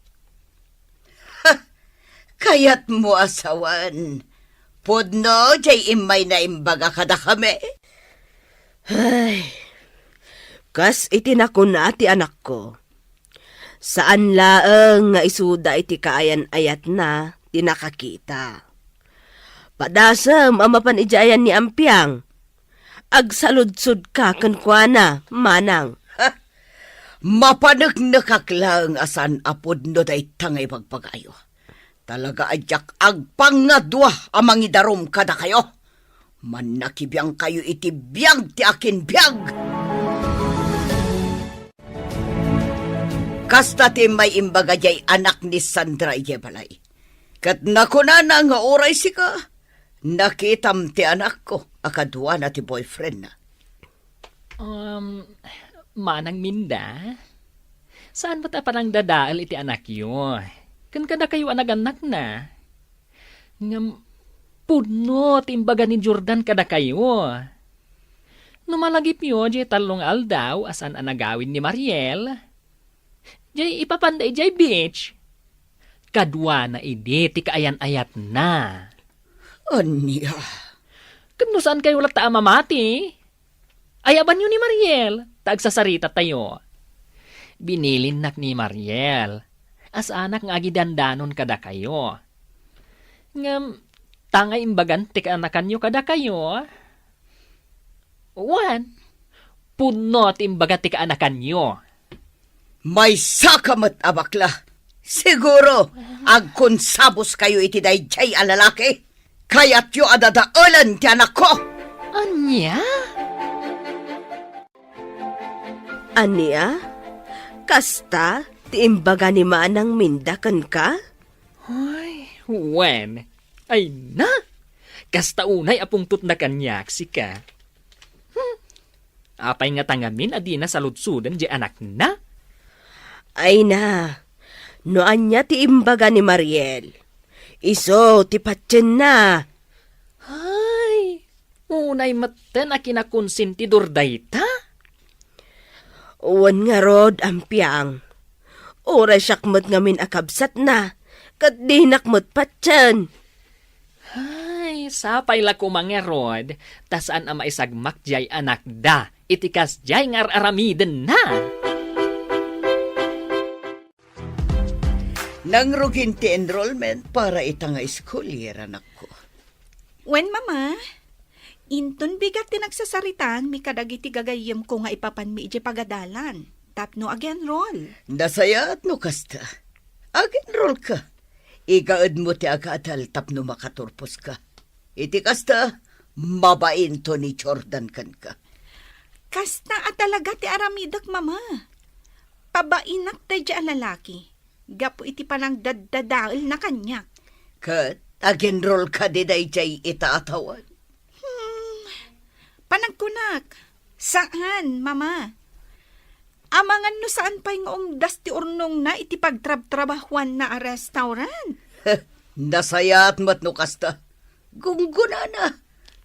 Kayatmo a sawen, pudno diay immay naimbaga kadakami? Ay, kas iti nakuna ti anakko, saan laeng nga isuda iti kaayan-ayatna ti nakakita. Padasem a mapan idiay ayan ni Ampiang. Agsaludsodka kenkuana, manang. Ha? Mapaneknekak laeng a saan a pudno dayta nga ibagbagayo. Talaga a diak agpangngadua a mangidarum kadakayo. Mannakibiangkayo iti biag ti akin biag. Kasta ti immay imbaga diay anak ni Sandra idiay balay. Ket nakunana nga uray sika, nakitam ti anakko a kaduana ti boyfriendna. Um, Manang Minda, saan met a panangdadael iti anakyo? Ken kadakayo a nagannakna? Ngem pudno ti imbaga ni Jordan kadakayo. No malagipyo diay tallo nga aldaw a saan a nagawid ni Mariel, diay ipapanda idiay beach. Kaduana idi ti kaayan-ayatna. Ania? No saan kayo latta a mamati? Ayabanyo ni Mariel, ta agsasaritatayo. Binilinnak ni Mariel, a saanak nga agidandanon kadakayo. Ngem, ta nga imbagan ti kaanakanyo kadakayo? Wen, pudno ti imbaga ti kaanakanyo. Maysaka met a bakla. Siguro, agkonsaboskayo iti daydiay a lalaki. Kayatyo a dadaelen ti anakko. Ania? Ania? Kasta ti imbaga ni Manang Minda kenka? Ay, wen. Ay na! Kasta unay a pungtotna kaniak, sika. Hmm. Apay ngata ngamin a dina saludsoden diay anakna? Ay na, no ania ti imbaga ni Mariel, isu ti patienna. Ay, unay metten a kinakonsentidor dayta? Wen ngarud, Ampiang. Uray siak met ngamin a kabsatna, ket dinak met patien. Ay, sapay la koma ngarud, ta saan a maisagmak diay anakda iti kasdiay nga ar-aramidenna. Nangrugin ti enrollment para ita nga school year, anakko. Wen, Mama, inton bigat ti nagsasaritaanmi kadagiti gagayyemko nga ipapanmi idiay pagadalan tapno ag-enroll. Nasayaat no kasta. Ag-enrollka. Igaedmo ti agadal tapno makaturposka. Iti kasta, mabainto ni Jordan kenka. Kasta a talaga ti aramidek, Mama. Pabainak daydiay a lalaki gapu iti panangdaddadaelna kaniak. Ket ag-enrollka daydiay ita a tawen? Hmm, panagkunak, saan, Mama. Amangan no saan pay nga umdas ti urnongna iti pagtrabtrabahuanna a restaurant. Nasayaat met no kasta. Gunggonana.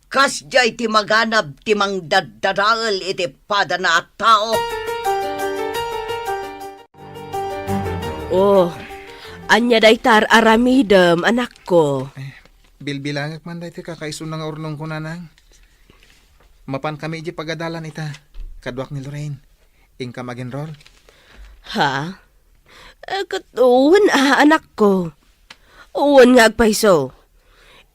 Kasdiay ti maganab ti mangdaddadael iti padana a tao. Oh, ania dayta ar-aramidem, anakko? Eh, bilbilangek man daytoy kakaisuna nga urnongko, nanang. Mapankami idiay pagadalan ita, kaduak ni Lorraine. Inkam ag-enroll? Ha? Eh, ket wen a, anakko. Wen nga agpayso.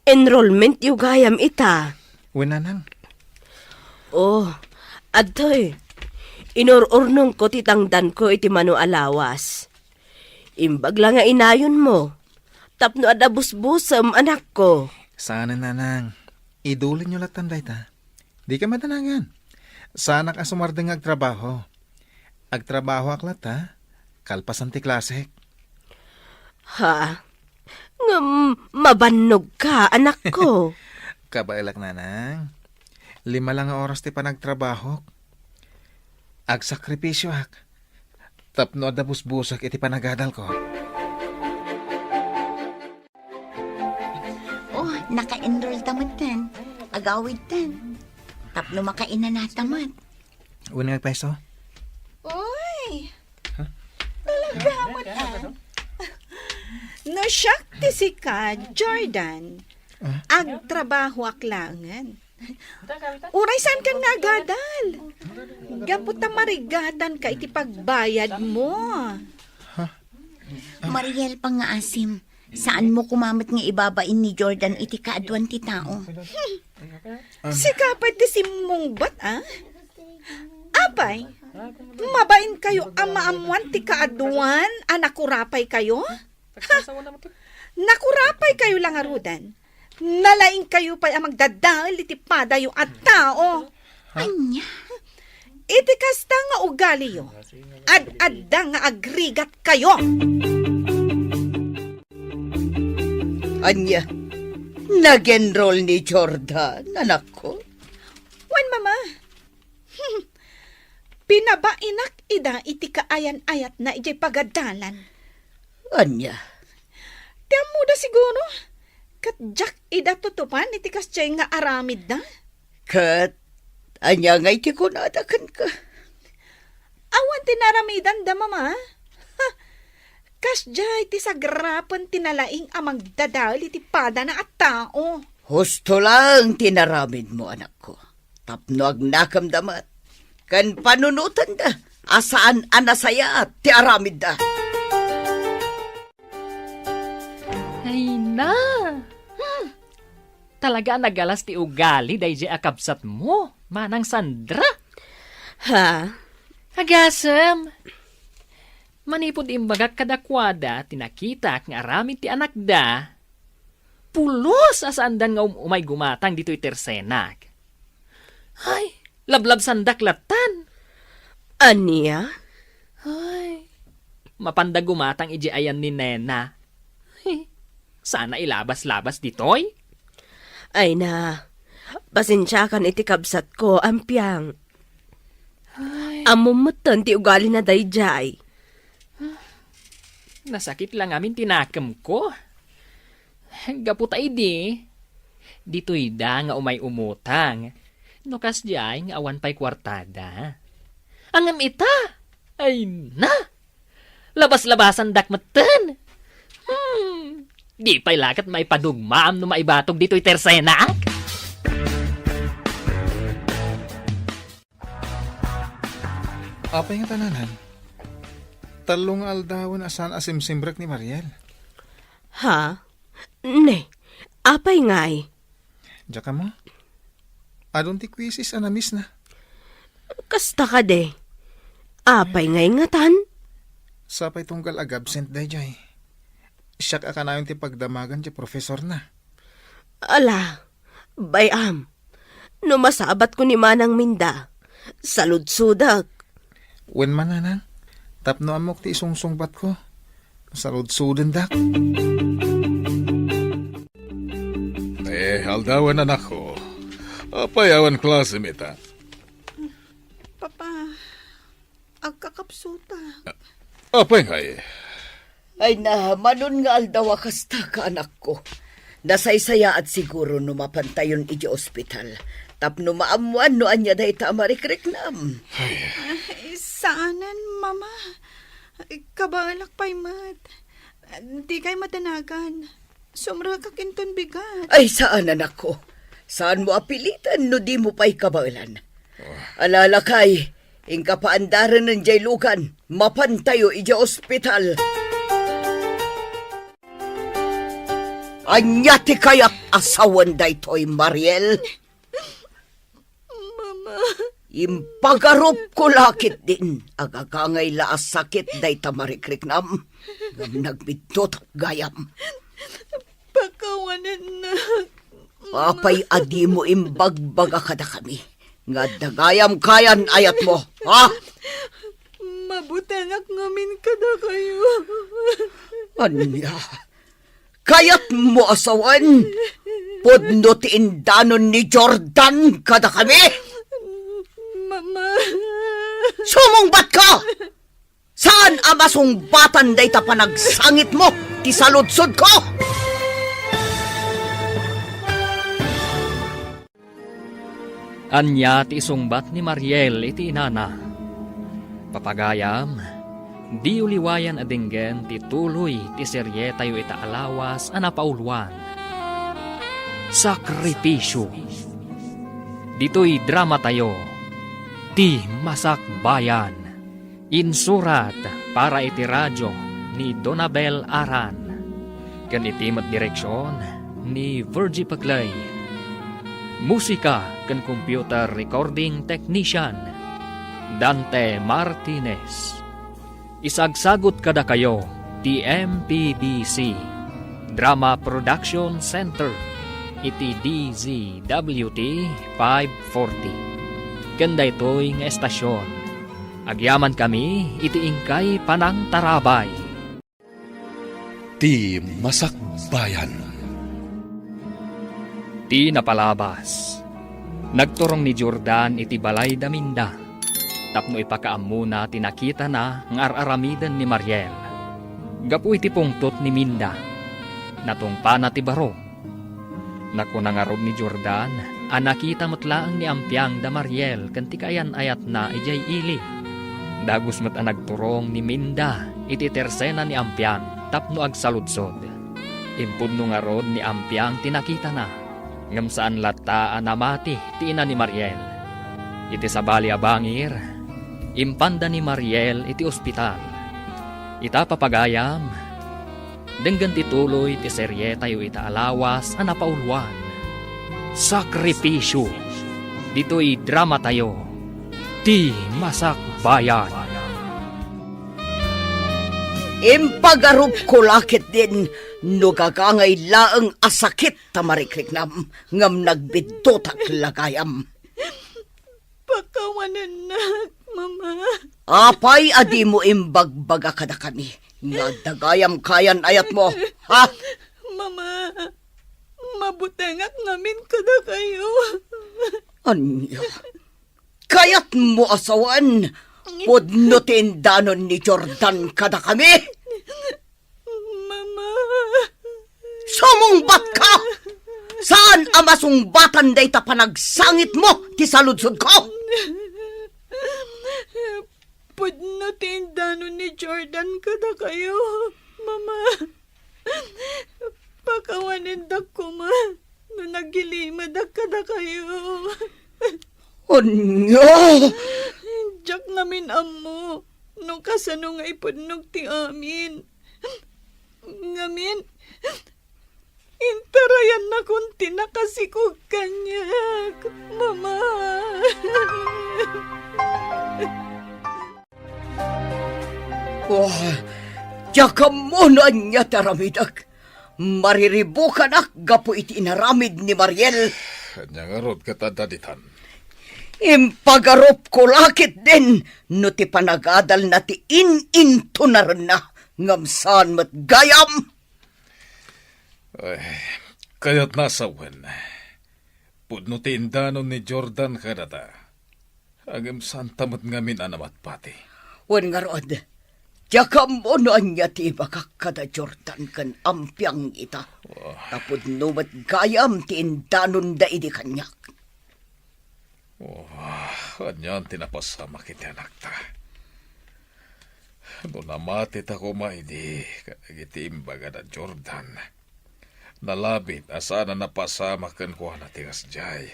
Enrollmentyo gayam ita. Wen, nanang. Oh, adtoy. Inur-urnongko ti tangdanko iti mano a lawas. Imbag la nga inayonmo. Tapno adda busbusem, anakko. Saanen, nanang. Idulinyo lattan dayta. Dika madanangan. Saanak a sumardeng nga agtrabaho. Agtrabahoak latta, kalpasan ti klasek. Ha? Ngem mabannogka, anakko. Kabaelak, nanang. Lima la nga oras ti panagtrabahok. Agsakripisioak tapno adda busbusek iti panagadalko. Oh, naka-enroll ta metten. Agawidtan. Tapno makainanata met. Wen nga agpayso? Uy! Huh? Talaga met, ah. No siak ti sika, Jordan, ah? Agtrabahoak laengen. Uray saankan nga agadal. Gapu ta marigatanka iti pagbayadmo. Mariel, pangngaasim, saanmo koma met nga ibabain ni Jordan iti kaaduan ti tao. Sika pay ti simmungbat, a? Apay, mabainkayo a maammoan ti kaaduan a nakurapaykayo? Ha? Nakurapaykayo la ngaruden. Nalaingkayo pay a magdadael iti padayo a tao. Ania? Iti kasta nga ugaliyo, ad-adda nga agrigatkayo. Ania? Nag-enroll ni Jordan, anakko? Wen, Mama. Pinabainak ida iti kaayan-ayatna idiay pagadalan. Ania? Ti ammoda siguro, ket diak ida tutupan iti kasdiay nga aramidda. Ket ania ngay ti kunada kenka? Awan ti naaramidanda, Mama. Ha! Kasdiay ti sagrapen ti nalaing a magdadael iti padana a tao. Husto laeng ti inaramidmo, anakko, tapno agnakemda met ken panunotenda a saan a nasayaat ti aramidda. Ay na! Hmm. Talaga a nagalas ti ugali daydiay a kabsatmo, Manang Sandra. Ha? Agasem! Manipud imbagak kadakuada ti nakitak nga aramid ti anakda, pulos a saandan nga um-, umay gumatang ditoy tersenak. Ay, lablabsandak lattan. Ania? Ay, mapanda gumatang idiay ayan ni Nena. Ay, sana ilabas-labas ditoy. Ay na, pasensiakan iti kabsatko, Ampiang. Ay. Ammom metten ti ugalina daydiay. Nasakit la ngamin ti nakemko. Gapu ta idi, ditoyda nga umay umutang. No kasdiay nga awan pay kuartada. Ngem ita, ay na! Labas-labasandak metten. Hmm, di pay la ket maipadugmaam no maibatog ditoy tersenak. Apay nga tananan? Tallo nga aldawen a saan a simsimrek ni Mariel. Ha? Ne, apay ngay? Diak ammo. Adun ti quizzes a na-miss na. Kasta kadi. Apay ngay ngatan? Sapay tunggal ag-absent daydiay. Siak a kanayon ti pagdamagan ti profesorna. Ala, bay-am. No masabatko ni Manang Minda, saludsodek. Wen man, Nanang, tapno ammok ti isungsungbatko, saludsodendek. Eh, aldawen, anakko. Apay awan klasem ita? Papa, agkakapsutak. Apay ngay? Ay na, manon nga aldaw a kasta ka, anakko. Nasaysayaat siguro no mapantayon idiay ospital tapno maammoan no ania dayta a marikriknam. Ay. Ay, saanen, Mama. Kabaelak pay met. Dikay madanagan. Sumrekak inton bigat. Ay, saan, anakko. Saanmo a piliten no dimo pay kabaelan. Ah. Ala, lakay, inka paandarenen diay lugan. Mapantayo idiay ospital. Ania ti kayat a sawen daytoy, Mariel? Mama. Impagarupko la ketdin, agagangay la a sakit dayta marikriknam, ngem nagbiddut gayam. Pakawanennak, Mama. Apay a dimo imbagbaga kadakami nga adda gayam kayan ayatmo, ha? Mabutengak ngamin kadakayo. Ania? Kayatmo a sawen? Pudno ti indanon ni Jordan kadakami? Mama. Sumungbatka! Saan a masungbatan dayta panagsangitmo ti saludsodko? Ania ti isungbat ni Mariel iti inana? Papagayam, diyo liwayan a denggen ti tuloy ti serietayo ita a lawas a napauluan. Sakripisio. Ditoy dramatayo, Ti Masakbayan. Insurat para iti radio ni Donabel Aran, ken iti met direksion ni Virgie Paclay. Musika ken computer recording technician, Dante Martinez. Isagsagut kadakayo ti M P D C Drama Production Center iti D Z W T five forty. Ken daytoy nga estasion, agyamankami iti inkay panangtarabay. Ti Masakbayan. Ti napalabas, nagturong ni Jordan iti balay da Minda tapno ipakaammona ti nakitana nga ar-aramiden ni Mariel. Gapu iti pungtot ni Minda, natungpana ti baro. Nakuna ngarud ni Jordan a nakita met laeng ni Ampiang da Mariel ken ti kaayan-ayatna idiay ili. Dagus met a nagturong ni Minda iti tersena ni Ampiang tapno agsaludsod. Impudno ngarud ni Ampiang ti nakitana. Ngem saan latta a namati ti ina ni Mariel. Iti sabali a bangir, impanda ni Mariel iti ospital. Ita, papagayam, denggen ti tuloy ti serietayo ita a lawas a napauloan, Sakripisyo. Ditoy dramatayo, Ti Masakbayan. Impagarupko la ketdin no gagangay laeng a sakit ta marikriknam, ngem nagbiddutak la gayam. Pakawanennak, Mama. Apay a dimo imbagbaga kadakami nga adda gayam kayan-ayatmo, ha? Mama, mabutengak ngamin kadakayo. Ania? Kayatmo a sawen, pudno ti indanon ni Jordan kadakami? Mama. Sumungbatka! Saan a masungbatan dayta panagsangitmo ti saludsodko? Pudno ti indanon ni Jordan kadakayo, Mama. Pakawanendak koma no nagilimedak kadakayo. Ania? Diak ngamin ammo no kasano nga ipudnog ti amin. Ngamin, intarayannakon ti nakasikog kaniak, Mama. Oh, diak ammo no ania ti aramidek. Mariribukanak gapu iti inaramid ni Mariel. Ania ngarud ket adda ditan? Impagarupko la ketdin no ti panagadalna ti in-intunarenna, ngem saan met gayam. Ay, kayatna a sawen, pudno ti indanon ni Jordan kadata. Ngem saanta met ngamin a namatpati. Wen ngarud, diak ammo no ania ti ibagak kada Jordan ken Ampiang ita. Oh. Ta pudno met gayam ti indanonda idi kaniak. Oh, anian ti napasamak iti anakta? No namatita koma idi kadagiti imbagada Jordan, nalabit a saan a napasamak kenkuana ti kasdiay.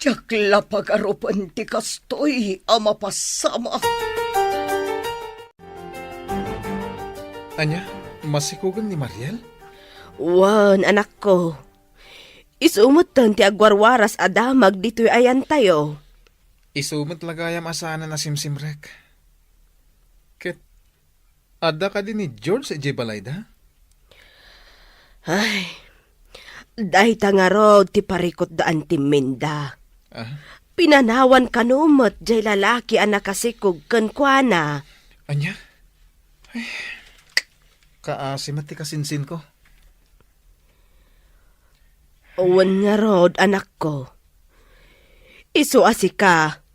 Diak la pagarupen ti kastoy a mapasamak. Ania, masikogen ni Mariel? Wen, anakko. Isu metten ti agwarwaras a damag ditoy ayantayo. Isu met la gayam a saanen a simsimrek. Ket adda kadi ni George idiay balayda? Ay, dayta ngarud ti parikutda a timminda. Ah? Pinanawan kano met diay lalaki a nakasikog kenkuana. Ania? Ay, kaasi met ti kasinsinko. Wen ngarud, anakko. Isu a sika,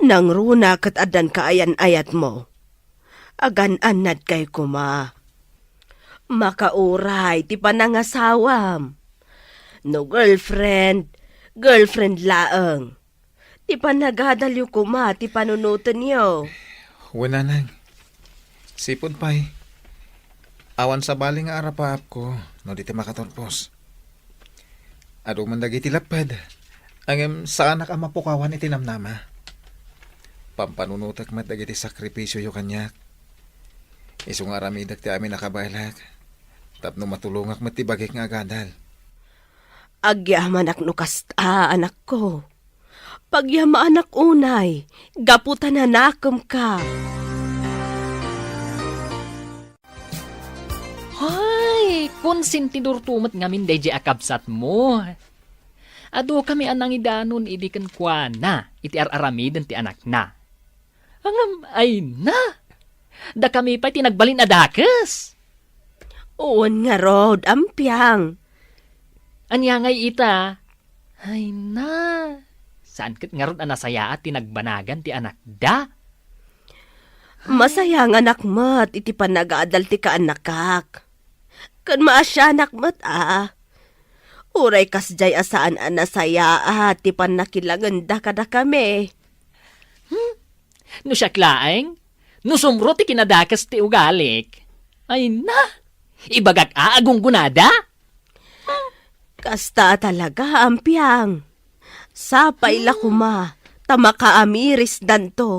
nangruna ket addan kaayan-ayatmo. Agan-annadkay koma. Makauray ti panangasawam. No girlfriend, girlfriend laeng. Ti panagadalyo koma ti panunotenyo. Wen, nanang. Sipud pay, awan sabali nga arapaapko no di ti makaturpos. Adu man dagiti lepped, ngem saanak a mapukawan iti namnama. Pampanunotek met dagiti sakripisioyo kaniak. Isu nga aramidek ti amin a kabaelek, tapno matulongak met ti bagik nga agadal. Agyamanak no kasta, anakko. Pagyamaanak unay, gapu ta nanakemka. Hay, konsentidorto met ngamin daydiay a kabsatmo. Adu kami a nangidanon idi kenkuana iti ar-aramiden ti anakna. Ngem, ay na! Dakami pay ti nagbalin a dakes. Wen ngarud, ampiang. Ania ngay ita? Ay na, saan ket ngarud a nasayaat ti nagbanagan ti anakda? Masayanganak met iti panagadal ti kaannakak. Ken maasianak met a. Uray kasdiay a saan a nasayaat ti pannakilangenda kadakami. Hmm? No siak laeng, no sumro ti kinadakes ti ugalik. Ay na, ibagak a agunggonada? Kasta a talaga, Ampiang. Sapay la koma, ta makaamirisdanto.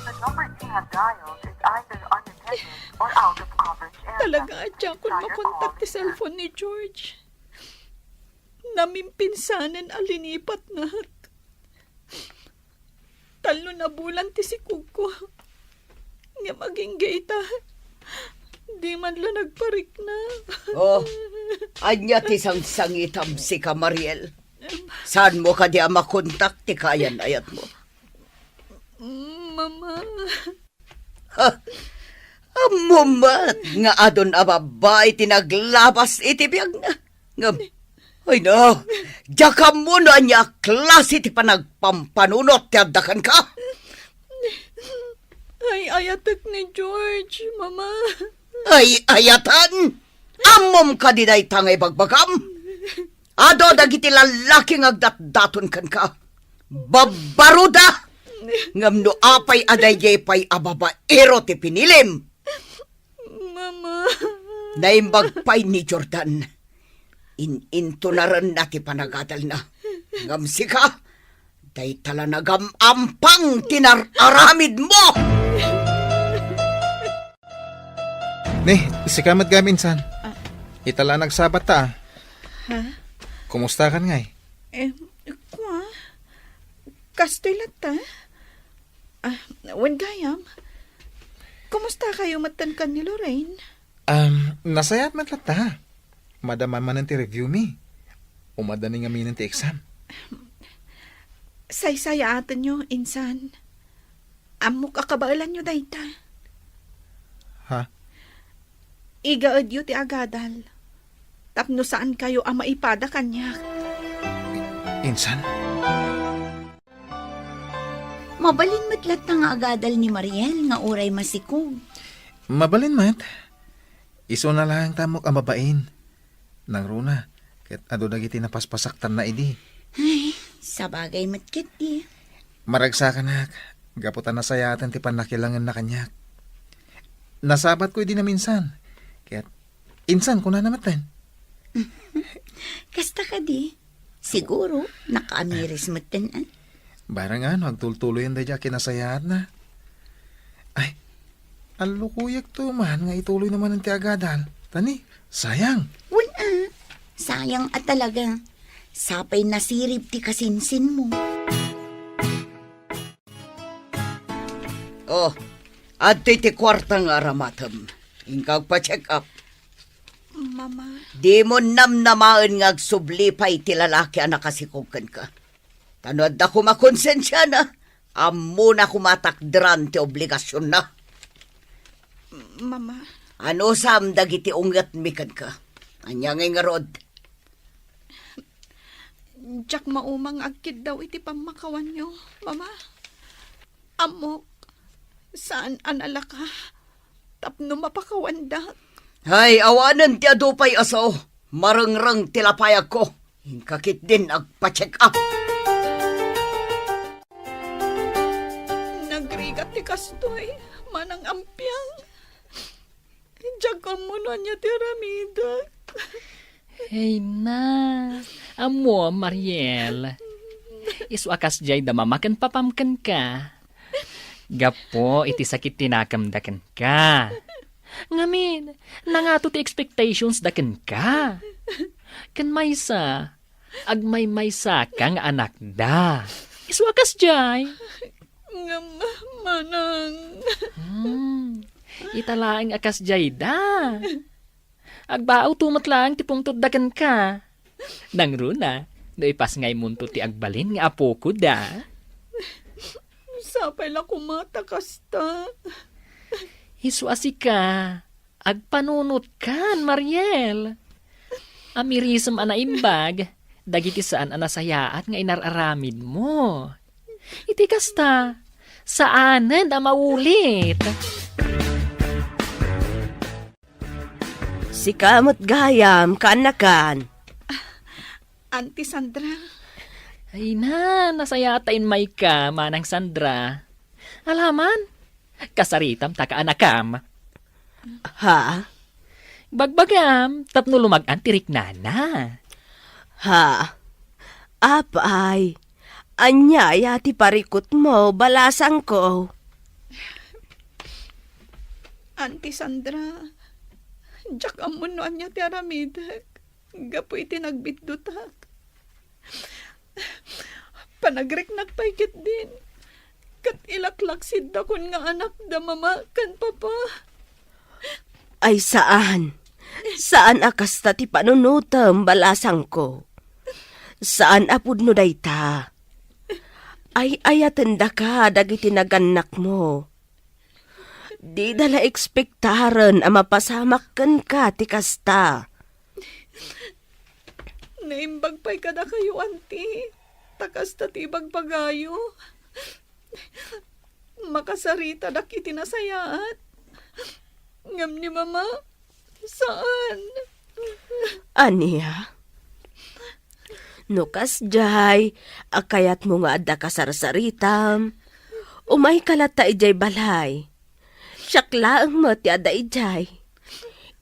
The number you have dialed is either unattended or out of coverage area. Talaga, adda kon makontak ti cellphone ni George. Namimpinsanen a linipatnak. Tallo a bulan ti sikogko. Ngem agingga ita, di man la nagparikna. Oh, ania ti sangsangitam, sika, Mariel? Saanmo kadi a makontak ti kayan-ayatmo? Mama. Ha? Ammom met nga adun a babbai ti naglabas iti biagna. Ngem, ay na, diak ammo no ania a klase ti panagpampanunot ti adda kenka. Ay-ayatek ni George, Mama. Ay-ayatan? Ammom kadi dayta nga ibagbagam? Adu dagiti lallaki nga agdatdaton kenka. Babbaruda! Ngem no apay a daydiay pay a babaero ti pinilim? Mama. Naimbag pay ni Jordan. In-intunarenna ti panagadalna. Ngem sika, dayta la nagam-ampang ti nar-aramidmo! Ni, sika met gayam, insan. Ah. Ita la nagsabat ta, ah. Ha? Kumustakan ngay? Eh, kua? Kastoy latta? Ah, wen gayam. Kumusta kayo met ken ni Lorraine? Um, nasayaat met latta. Madama manen ti review mi. Umadda ni ngaminen ti exam. Saysayaatenyo, insan. Ammok a kabaelanyo dayta. Ha? Igaedyo ti agadal. Tapno saan kayo a maipada kaniak. Insan? Mabalin met latta nga agadal ni Mariel nga uray masikog. Mabalin met. Isuna laeng ta ammok a mabain. Nangruna, ket adu dagiti napaspasaktanna idi. Ay, sabagay met ketdi. Maragsakanak, gapu ta nasayaaten ti pannakilangenna kaniak. Nasabatko idi naminsan, ket insan kunana metten. Kasta kadi? Siguro, nakaamiris metten, ah. Barang no agtultuloyen daydi a kinasayaatna. Ay, allukoyek to man nga ituloy na manen ti agadal. Ta ni, sayang. Wen, ah. Sayang a talaga. Sapay nasirib ti kasinsinmo. Oh, adtoy ti kuarta nga aramatem. Inka agpa-check up. Mama. Dimo namnamaen nga agsubli pay ti lalaki a nakasikog kenka. Ta no adda koma konsensiana, ammona koma a takderan ti obligasionna. Mama. Anusam dagiti ungetmi kenka? Ania ngay ngarud? Diak mauma nga agkiddaw iti pammakawanyo, Mama. Ammok, saan a nalaka tapno mapakawandak. Hay, awanen ti adu pay a sao. Marengreng ti lapayagko. Inka ketdin agpa-check up. Nagrigat ti kastoy, Manang Ampiang. Diak ammo no ania ti aramidek. Hey na, ammo, Mariel. Isu a kasdiay da mama ken papam kenka. Gapu iti sakit ti nakemda kenka. Ngamin, nangato ti expectations da kenka. Ken maysa, agmaymaysaka nga anakda. Isu a kasdiay. Ngem, Manang. Hmm. Ita laeng a kasdiay da. Agbaawto met laeng ti pungtotda kenka. Nangruna, no ipasngaymonto ti agbalin nga apokoda. Sapay la koma ta kasta. Isu a sika, agpanunotkan, Mariel. Amirisem a naimbag dagiti saan a nasayaat nga inar-aramidmo. Iti kasta, saanen a maulit. Sika met gayam, kaanakan. Auntie Sandra. Ay na, nasayaat ta immayka, Manang Sandra. Alaman, kasaritam ta kaanakam. Ha? Bagbagam, tapno lumag-an ti riknana. Ha? Apay, ania aya ti parikutmo, balasangko? Auntie Sandra, diak ammon no ania ti aramidek gapu iti nagbiddutak. Panagriknak pay ketdin, ket ilaklaksidakon nga anak da mama ken papa. Ay saan. Saan a kasta ti panunotem, balasangko. Saan a pudno dayta. Ay-ayatendaka dagiti nagannakmo. Dida la ekspektaren a mapasamak kenka ti kasta. Naimbag pay kadakayo, Auntie, ta kasta ti ibagbagayo. Makasaritadak iti nasayaat. Ngem ni Mama, saan. Ania? No kasdiay a kayatmo nga adda kasarsaritam, umayka latta idiay balay. Siak laeng met ti adda idiay.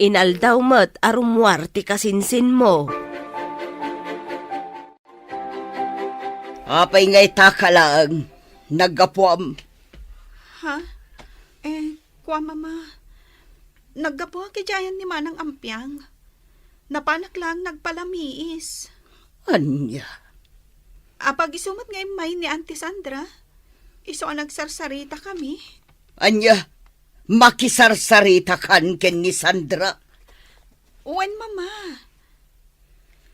Inaldaw met a rummuar ti kasinsinmo. Apay nga itaka laeng, naggapuam? Ha? Eh, kua, Mama. Naggapuak idiay ayan ni Manang Ampiang. Napanak laeng nagpalamiis. Ania? Apag isu met nga immay ni Auntie Sandra. Isu a nagsarsarita kami. Ania? Makisarsaritakan ken ni Sandra? Wen, Mama.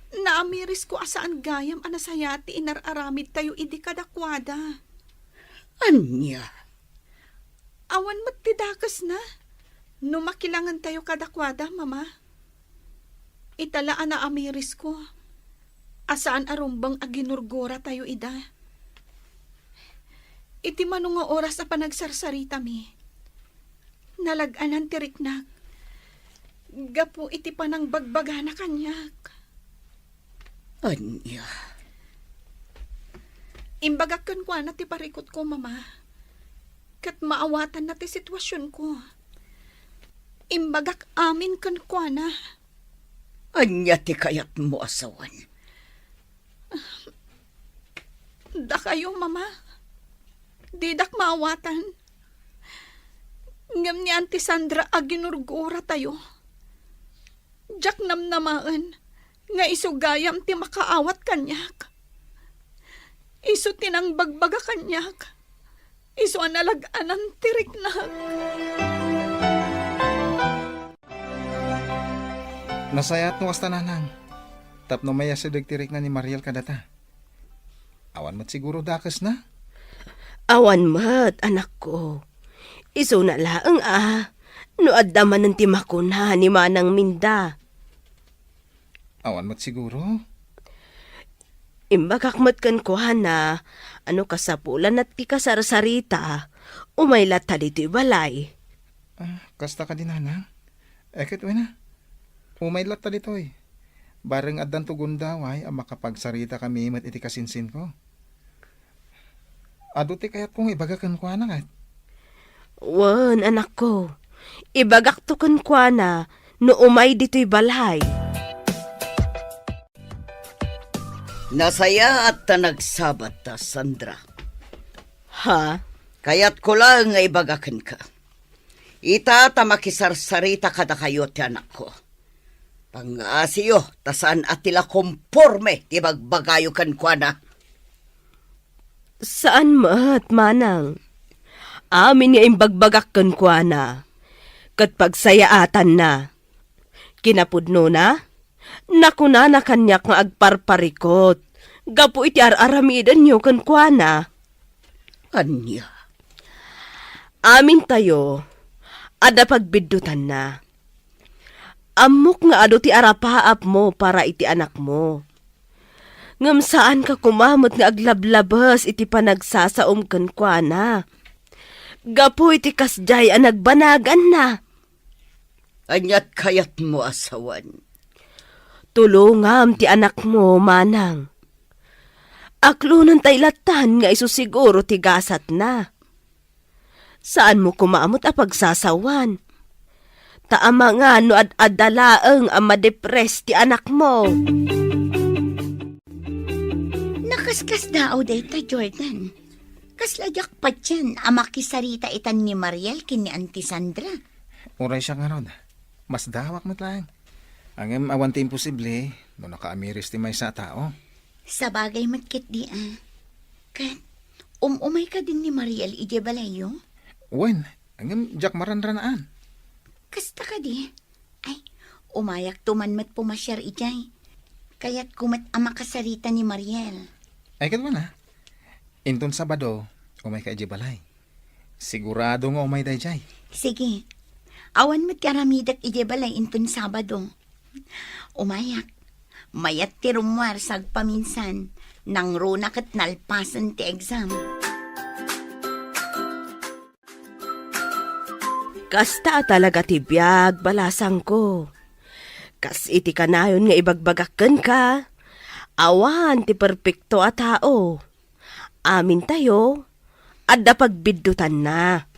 Naamirisko a saan gayam a nasayaat ti inar-aramidtayo idi kadakuada. Ania? Awan met ti dakesna no makilangentayo kadakuada, Mama. Ita la a naamirisko a saan a rumbeng a ginurguratayo ida. Iti mano nga oras a panagsarsaritami, nalag-anan ti riknak gapu iti panangbagbagana kaniak. Ania? Imbagak kenkuana ti parikutko, Mama, ket maawatanna ti situasionko. Imbagak amin kenkuana. Ania ti kayatmo a sawen? Dakayo, Mama, didak maawatan. Ngem ni Auntie Sandra a ginurguratayo, diak namnamaen nga isu gayam ti makaawat kaniak. Isu ti nangbagbaga kaniak. Isu a nalag-anan ti riknak. Nasayaat no kasta, nanang, tapno mayasideg ti rikna ni Mariel kadata. Awan met siguro dakesna? Awan met, anakko. Isuna laeng a, no adda manen ti makuna ni Manang Minda. Awan met siguro? Imbagak met kenkuana a no kasapulanna ti kasarsarita, umay latta ditoy balay. Ah, kasta kadi, nanang? Eh, ket wen a, umay latta ditoy. Bareng addanto gundaway a makapagsaritakami met iti kasinsinko. Adu ti kayatko nga ibaga kenkuana, ket? Wen, anakko. Ibagakto kenkuana no umay ditoy balay. Nasayaat ta nagsabat ta, Sandra. Ha? Kayatko laeng nga ibaga kenka. Ita ta makisarsarita kadakayo ti anakko. Pangngasiyo, ta saan a ti la komporme ti bagbagayo kenkuana. Saan met, manang. Amin nga imbagbagak kenkuana, ket pagsayaatanna. Kinapudnona, nakunana kaniak nga agparparikot gapu iti ar-aramidenyo kenkuana. Ania? Amintayo, adda pagbiddutanna. Ammok nga adu ti arapaapmo para iti anakmo. Ngem saanka koma met nga aglablabes iti panagsasaom kenkuana. Gapu iti kasdiay a nagbanaganna. Aniat kayatmo a sawen? Tulongam ti anakmo, manang. Aklonentay lattan nga isu siguro ti gasatna. Saanmo koma met a pagsasawan. Ta amangan no ad-adda laeng a madepres ti anakmo. Nakaskasdaaw dayta, Jordan. Kasla diak patien a makisarita itan ni Mariel ken ni Auntie Sandra. Uray siak ngarud, masdaawak met laeng. Ngem awan ti imposible no nakaamiris ti maysa a tao. Sabagay met ketdi a. Ket, um-umay kadin ni Mariel idiay balayyo? Wen, ngem diak maranranaan. Kasta kadi? Ay, umayakto man met pumasiar idiay. Kayatko met a makasarita ni Mariel. Ay, ket wen a. Inton Sabado, umayka idiay balay. Sigurado nga umay daydiay. Sige. Awan met ti aramidek idiay balay inton Sabado. Umayak. Mayat ti rummuar sa agpaminsan. Nangruna ket nalpasen ti exam. Kasta a talaga ti biag, balasangko. Kas iti kanayon nga ibagbagak kenka, awan ti perpekto a tao. Amintayo, adda pagbiddutanna.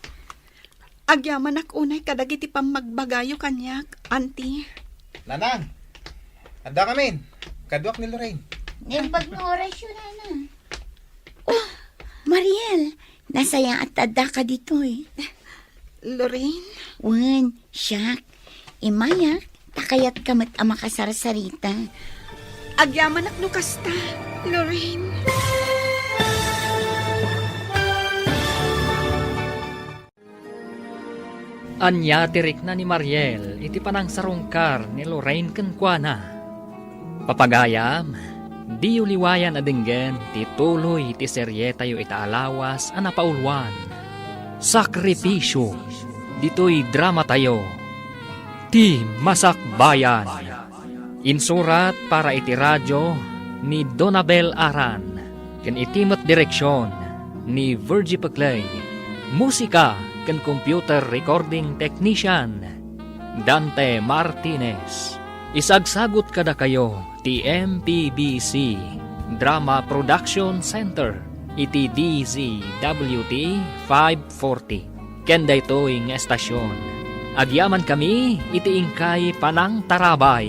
Agyamanak unay kadagiti pammagbagayo kaniak, Auntie. Nanang, adda kamin. Kaduak ni Lorraine. Naimbag nga orasyo, Nanang. Oh, Mariel, nasayaat ta addaka ditoy. Lorraine? Wen, siak. Imayak, ta kayatka met a makasarsarita. Agyamanak no kasta, Lorraine. Ania ti rikna ni Mariel iti panangsarungkar ni Lorraine kenkuana? Papagayam, diyo liwayan a denggen ti tuloy ti serietayo ita a lawas a napauluan, Sakripisio, ditoy dramatayo, Ti Masakbayan. Insurat para iti radio ni Donabel Aran, ken iti met direksion ni Virgie Peclay. Musika ken computer recording technician, Dante Martinez. Isagsagut kadakayo ti M P B C Drama Production Center iti D Z W T five forty. Ken daytoy nga estasion, agyamankami iti inkay panangtarabay.